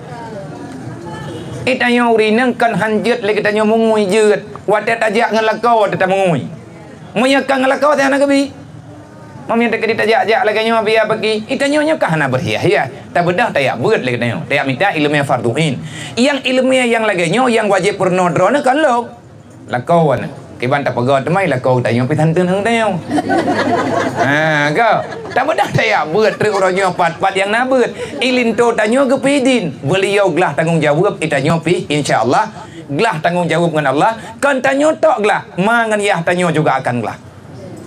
Geutanyoe ureuëng inong kon han jeuet lé geutanyoe mungui jeuet. Watée tajak ngon lakoe watée tamungui. Meunyoe ka ngon lakoe teuh hana geubi. Meunyoe teukeudi tajak-jak lagée nyoe biya bagi, geutanyoe nyoe ka hana berhias-hias. Tabeudoh tajak beuet lé geutanyoe. Tajak mita iéleumé fardhu ain. Nyang iéleumé nyang lagée nyoe nyang wajéb peurunoe droeneuh kon lôn. Lakoe nyoe. Kiban tapeugah teuma lakoe geutanyoe pih han teunang tanyoe. Ha, ka. Tabeudoh tajak beuet treuk uroe nyoe pat-pat nyang na beuet. Ilinto tanyoe geupeuidin. Beuliau glah tanggong jaweueb geutanyoe pih insya Allah. Glah tanggong jaweueb ngon Allah. Kon tanyoe tok glah, ma ngon yah tanyoe juga akan glah.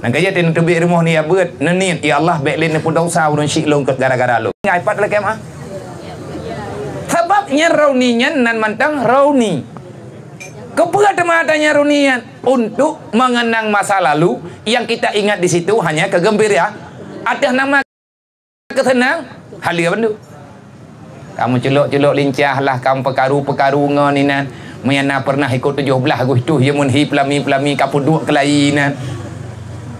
Nyang ka jeuet neuteubiet rumoh nibak beuet, neuniet, "Ya Allah, bék lé neupeudosa ureuëng syiek lôn keu gara-gara lôn." Ngai pat lakée meu'ah. Sabab nyan reuni nyan nan mantong reuni. Keupeue teuma ata nyan reuni nyan? Untuk mengenang masa lalu yang kita ingat di situ hanya kegembira-, ateueh nama keuseunang, haleue bandum. Kamu culok-culok lincah lah, kamu peukaru-peukaru ngon inan. Meunyo na pernah ikot tujoh blaih Agustus, ya mun hi peulami-peulami ka peuduek keulayi inan.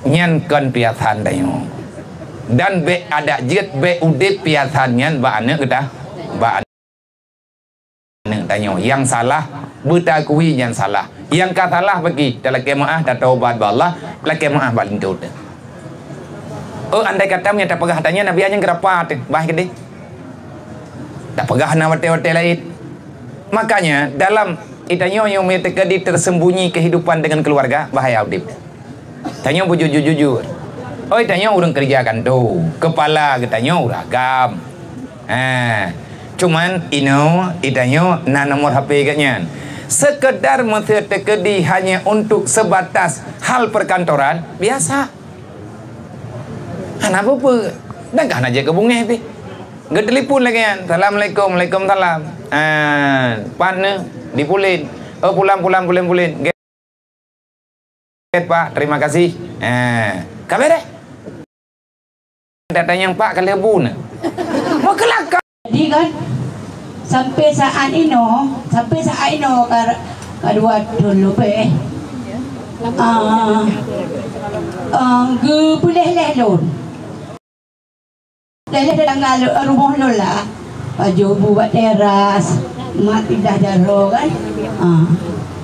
Nyan kon piasan tanyoe. Dan bék adak jeuet, bék udeb piasan nyan bak aneuk geuta-, bak aneuk tanyoe. Nyang salah, beutakui nyang salah. Nyang ka salah bagi, talakée meu'ah, tatobat bak Allah, lakée meu'ah bak linto teuh. Oh, andai kata meunyo tapeugah ata nyan, Nabi nyan geurapa teuh, bah keudeh. Tapeugah na watée-watée laén. Makanya, dalam geutanyoe nyang meuteukeudi tersembunyi kehidupan dengan keluarga, bahaya udeb. Tanyoe beujujur-jujur. Oi, tanyoe ureuëng keureuja kanto, keupala geutanyoe ureuëng agam. Ha, cuman inoe, geutanyoe na nomor H P geuh nyan. Sekedar meuseu teukeudi hanya untuk sebatas hal perkantoran, biasa. Hana peue-peue. Dan ka hana jeuet keu beungéh pih. Geutelepon lagée nyan, "Assalamualaikum." "Waalaikumsalam." "Ah, pat neuh?" "Di Pulen." "Oh, pulang, pulang, Pulen, Pulen." "Gét, Pak, terima kasih." Ah, ka beres. Datang nyang Pak ka lheueh bu neuh. Meukeulakar. Jadi kan, sampai saat inoe, sampai saat inoe ka, ka dua thon leubeh. Ah, ah, geupeuleh-leh lôn. Leh-leh tetangga lôn, rumoh lôn lah. Pajoh bu bak teras, mat pindah jaroe kan. Ah.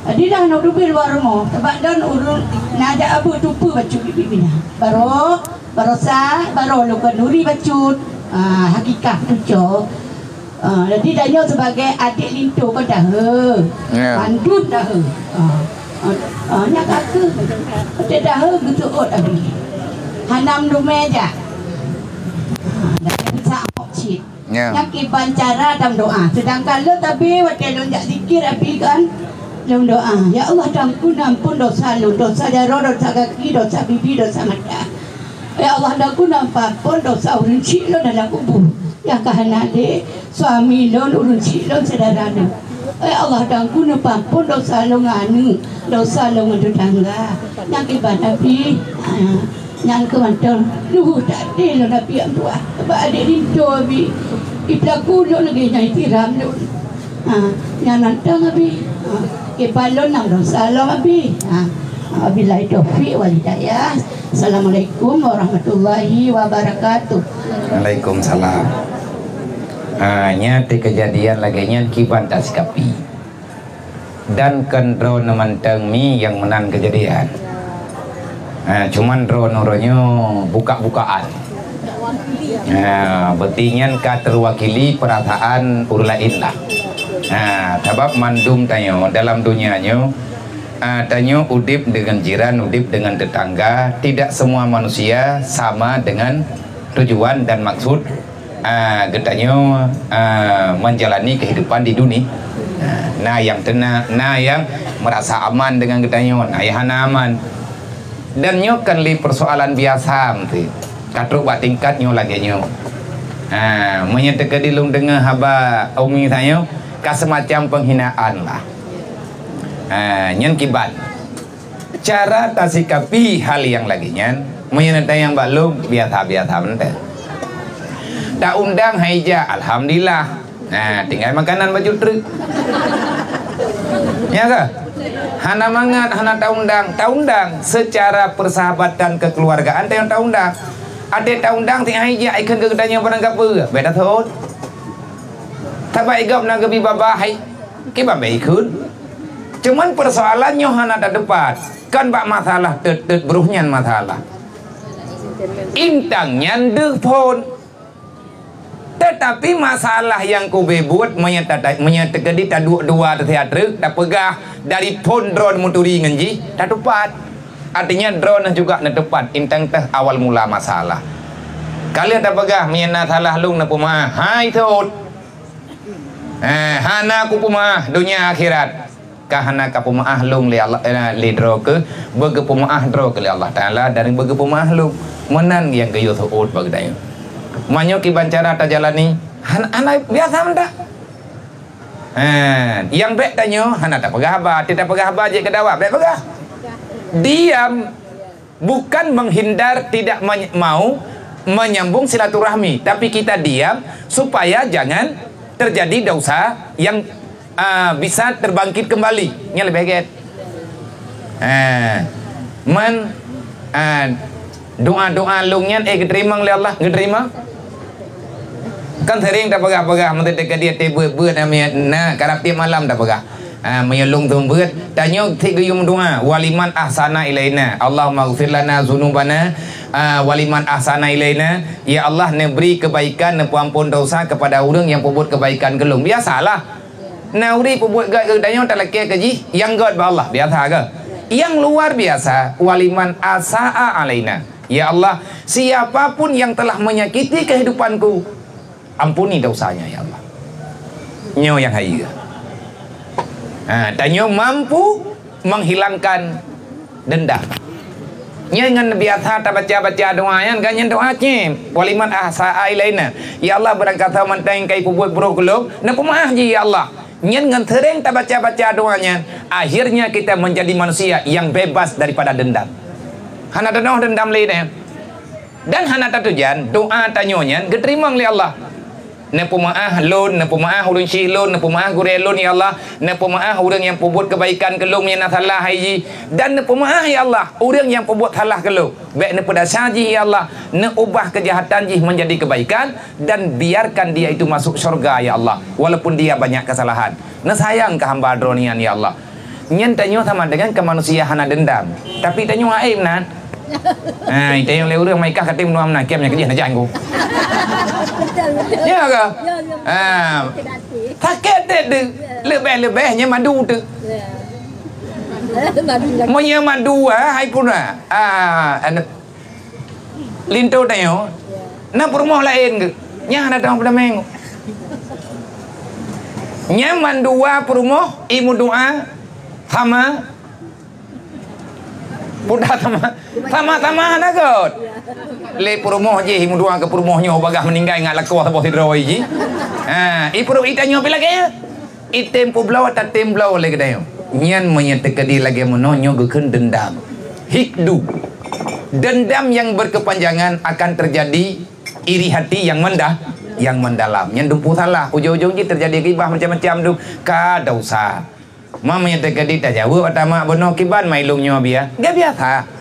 Jadi dah nyoe teubiet luwa rumoh. Sabab dan ureueng na jak abu tupeue bacut bibi na. Baroe, baroe sa, baroe lôn khanuri bacut. Ah, hakikah tuco. Ah, jadi tanyoe sebagai adik linto kan daheu. Ya. Mandum daheu. Ah, ah, ah, nyak kaki. Adik daheu geuseuôt abi. Hana meulumé jak. Ah, dah bisa mok cit. Ya. Nyak kiban cara dan doa. Sedangkan lôn tabi watèe lôn jak zikir abi kan. Lôn doa, "Ya Allah, tampun, ampun dosa lôn, dosa jaroe, dosa kaki, dosa bibi, dosa mata." Ya Allah, dan guna pampon dosa ureueng chik lôn dalam kubur. Nyang ka hana lé suami lôn, ureueng chik lôn, syedara lôn. Ya Allah, dan guna pampon dosa lôn ngon aneuk, dosa lôn ngon tetangga. Nyang kiban Nabi, ha, nyang keu mantong luhu takde lôn Nabi Abdullah. Bak adik linto Abi, iplaku lôn lagèe nyang itiram lôn. Ha, nyan mantong Abi. Ha, kiban lôn nyang dosa lom Abi. Ha, wabillahi taufiq wal hidayah. Assalamualaikum warahmatullahi wabarakatuh. Waalaikumsalam. Ha, nyan teuh keujadian lagèe nyan kiban tasikapi. Dan kon droeneuh mantong mi nyang meunan keujadian. Ha, cuman droeneuh uroe nyoe buka-bukaan. Ha, berarti nyan ka teuwakili peurasaan ureueng laén lah. Ha, sabab mandum tanyoe dalam dunia nyoe, ha, tanyoe udép deungon jiran, udép deungon tetangga, tidak semua manusia sama dengan tujuan dan maksud, ha, geutanyoe, ha, menjalani kehidupan di dunia. Ha, na nyang teuna, na nyang merasa aman dengan geutanyoe, na nyang hana aman. Dan nyoe kan lé persoalan biasa meuti. Ka trok bak tingkat nyoe lagèe nyoe. Ha, meunyoe teukeudi lôn deungoe haba umi tanyoe, ka seumacam penghinaan lah. Ha, nyan kiban. Cara tasikapi hal nyang lagèe nyan, meunyoe neutanyong bak lôn, biasa-biasa mantong. Taundang hai jak, alhamdulillah. Nah, tinggai makanan baju treuk. Ya kah? Hana mangat, hana taundang. Taundang secara persahabatan kekeluargaan, tayang taundang. Até taundang, tiep hai jak, ikheun keu geutanyoe barang kapeue, beda thon. Tabai gob na geubi babah hai, kiban bèk ikheun. Cuman persoalan nyoe hana tatupat. Kan bak masalah teut-teut broh nyan masalah. Intang nyan deuh phon. Teutapi masalah nyang kube buet, meunyoe tata-, meunyoe teukeudi taduek dua teusiat treuk, tapeugah dari phon droe neumuturi ngon jih, tatupat. Artinya, droeneuh juga neuteupat, intang teuh awal mula masalah. Ka lheueh tapeugah, meunyoe na salah lôn neupeumeu'ah, hai thot. Eh, hana kupeumeu'ah donya akhirat. Ka hana kapeumeu'ah lôn lé Allah, eh, lé droe keuh, beugeupeumeu'ah droe keuh lé Allah Taala dan beugeupeumeu'ah lôn. Meunan nyang geuyue seuôt bak geutanyoe. Meunyoe kiban cara tajalani, han-, hana biasa mantong. Ha, nyang bèk tanyoe hana tapeugah haba, teupeugah haba jeuet keu dawa, bèk peugah. Diam. Bukan menghindar tidak men-, mau menyambung silaturahmi, tapi kita diam supaya jangan terjadi dosa yang, ah, bisa terbangkit kembali. Nyan leubeh gèt. Ah, man, ah, doa-doa lôn nyan, eh, geuteurimong lé Allah, geuteurimong. Kan sering tapeugah-peugah, meunteuk teuka di até beuet-beuet, na, karab tiep malam tapeugah. Ah, meunyoe lôn seumeubeuet, tanyoe cit geuyue meudoa, "Waliman ahsana ilaina, Allahummaghfir lana dzunubana, ah, waliman ahsana ilaina." Ya Allah, neubri keubaikan, neupeuampon dosa keupada ureueng nyang peubuet keubaikan keu lôn. Biasalah. Na ureueng peubuet gèt keu tanyoe talakèe keu jih, nyang gèt bak Allah, biasa keuh. Nyang luar biasa, "Waliman asaa alaina." Ya Allah, siapa pun yang telah menyakiti kehidupanku, ampuni dosanya, ya Allah. Nyoe nyang hayeue. Ha, tanyoe mampu menghilangkan dendam. Nyan ngon biasa tabaca-baca doa nyan, kan nyan doa cit. Waliman ahsaa ilaina. Ya Allah, barangkasoe mantong ka ipeubuet brôk keu lôn, neupeumeu'ah jih, ya Allah. Nyan ngon seuréng tabaca-baca doa nyan, akhirnya kita menjadi manusia yang bebas daripada dendam. Hana tanoh dendam lé nyan. Dan hana tatujan, doa tanyoe nyan geuteurimong lé Allah. Neupeumaáh lôn, neupeumaáh ureuëng syik lôn, neupeumaáh gurée lôn, ya Allah. Neupeumaáh ureuëng nyang peubuet keubaikan keu lôn nyang na salah hai jih. Dan neupeumaáh, ya Allah, ureuëng nyang peubuet salah keu lôn. Bék neupeudasar jih, ya Allah. Neuubah keujahatan jih meunjadi keubaikan dan biarkan dia itu masuk syurga, ya Allah, walaupun dia banyak kesalahan. Neusayang keu hamba Droe nyan, ya Allah. Nyan tanyoe sama dengan keu manusia hana dendam. Tapi tanyoe aib nan. Ha, tanyoe lé ureuëng mai kah katé meunua meunan, kiam nyang keujih na janggu. Ya ke? Ha. Sakét deh tu. Leubeh-leubeh nyan madu tu. Meunyoe madu, ha, hai pun, ha. Ha, anu. Linto tanyoe, na peurumoh laén geuh. Nyan hana teuang peutameng. Nyan mandua peurumoh, i meudoá sama, puda sama, sama-sama hana göt. Lé peurumoh jih i meudoá keu peurumoh nyoe bagaih meuninggai ngat lakoe saboh sidroe jih. Ha, i peurumoh i tanyoe pi lagée nyan. Item peubloe, tatem bloe lé geutanyoe. Nyan meunyoe teukeudi lagée meunoe nyoe geukheun dendam. Hikdu. Dendam yang berkepanjangan akan terjadi iri hati yang mendah-, yang mendalam. Nyan dumpu salah. Ujong-ujong jih terjadi gibah macam-macam tu. Ka dosa. Ma meunyoe teukeudi tajaweueb ata mak bunoe kiban mai lôn nyoe biya. Gak biasa.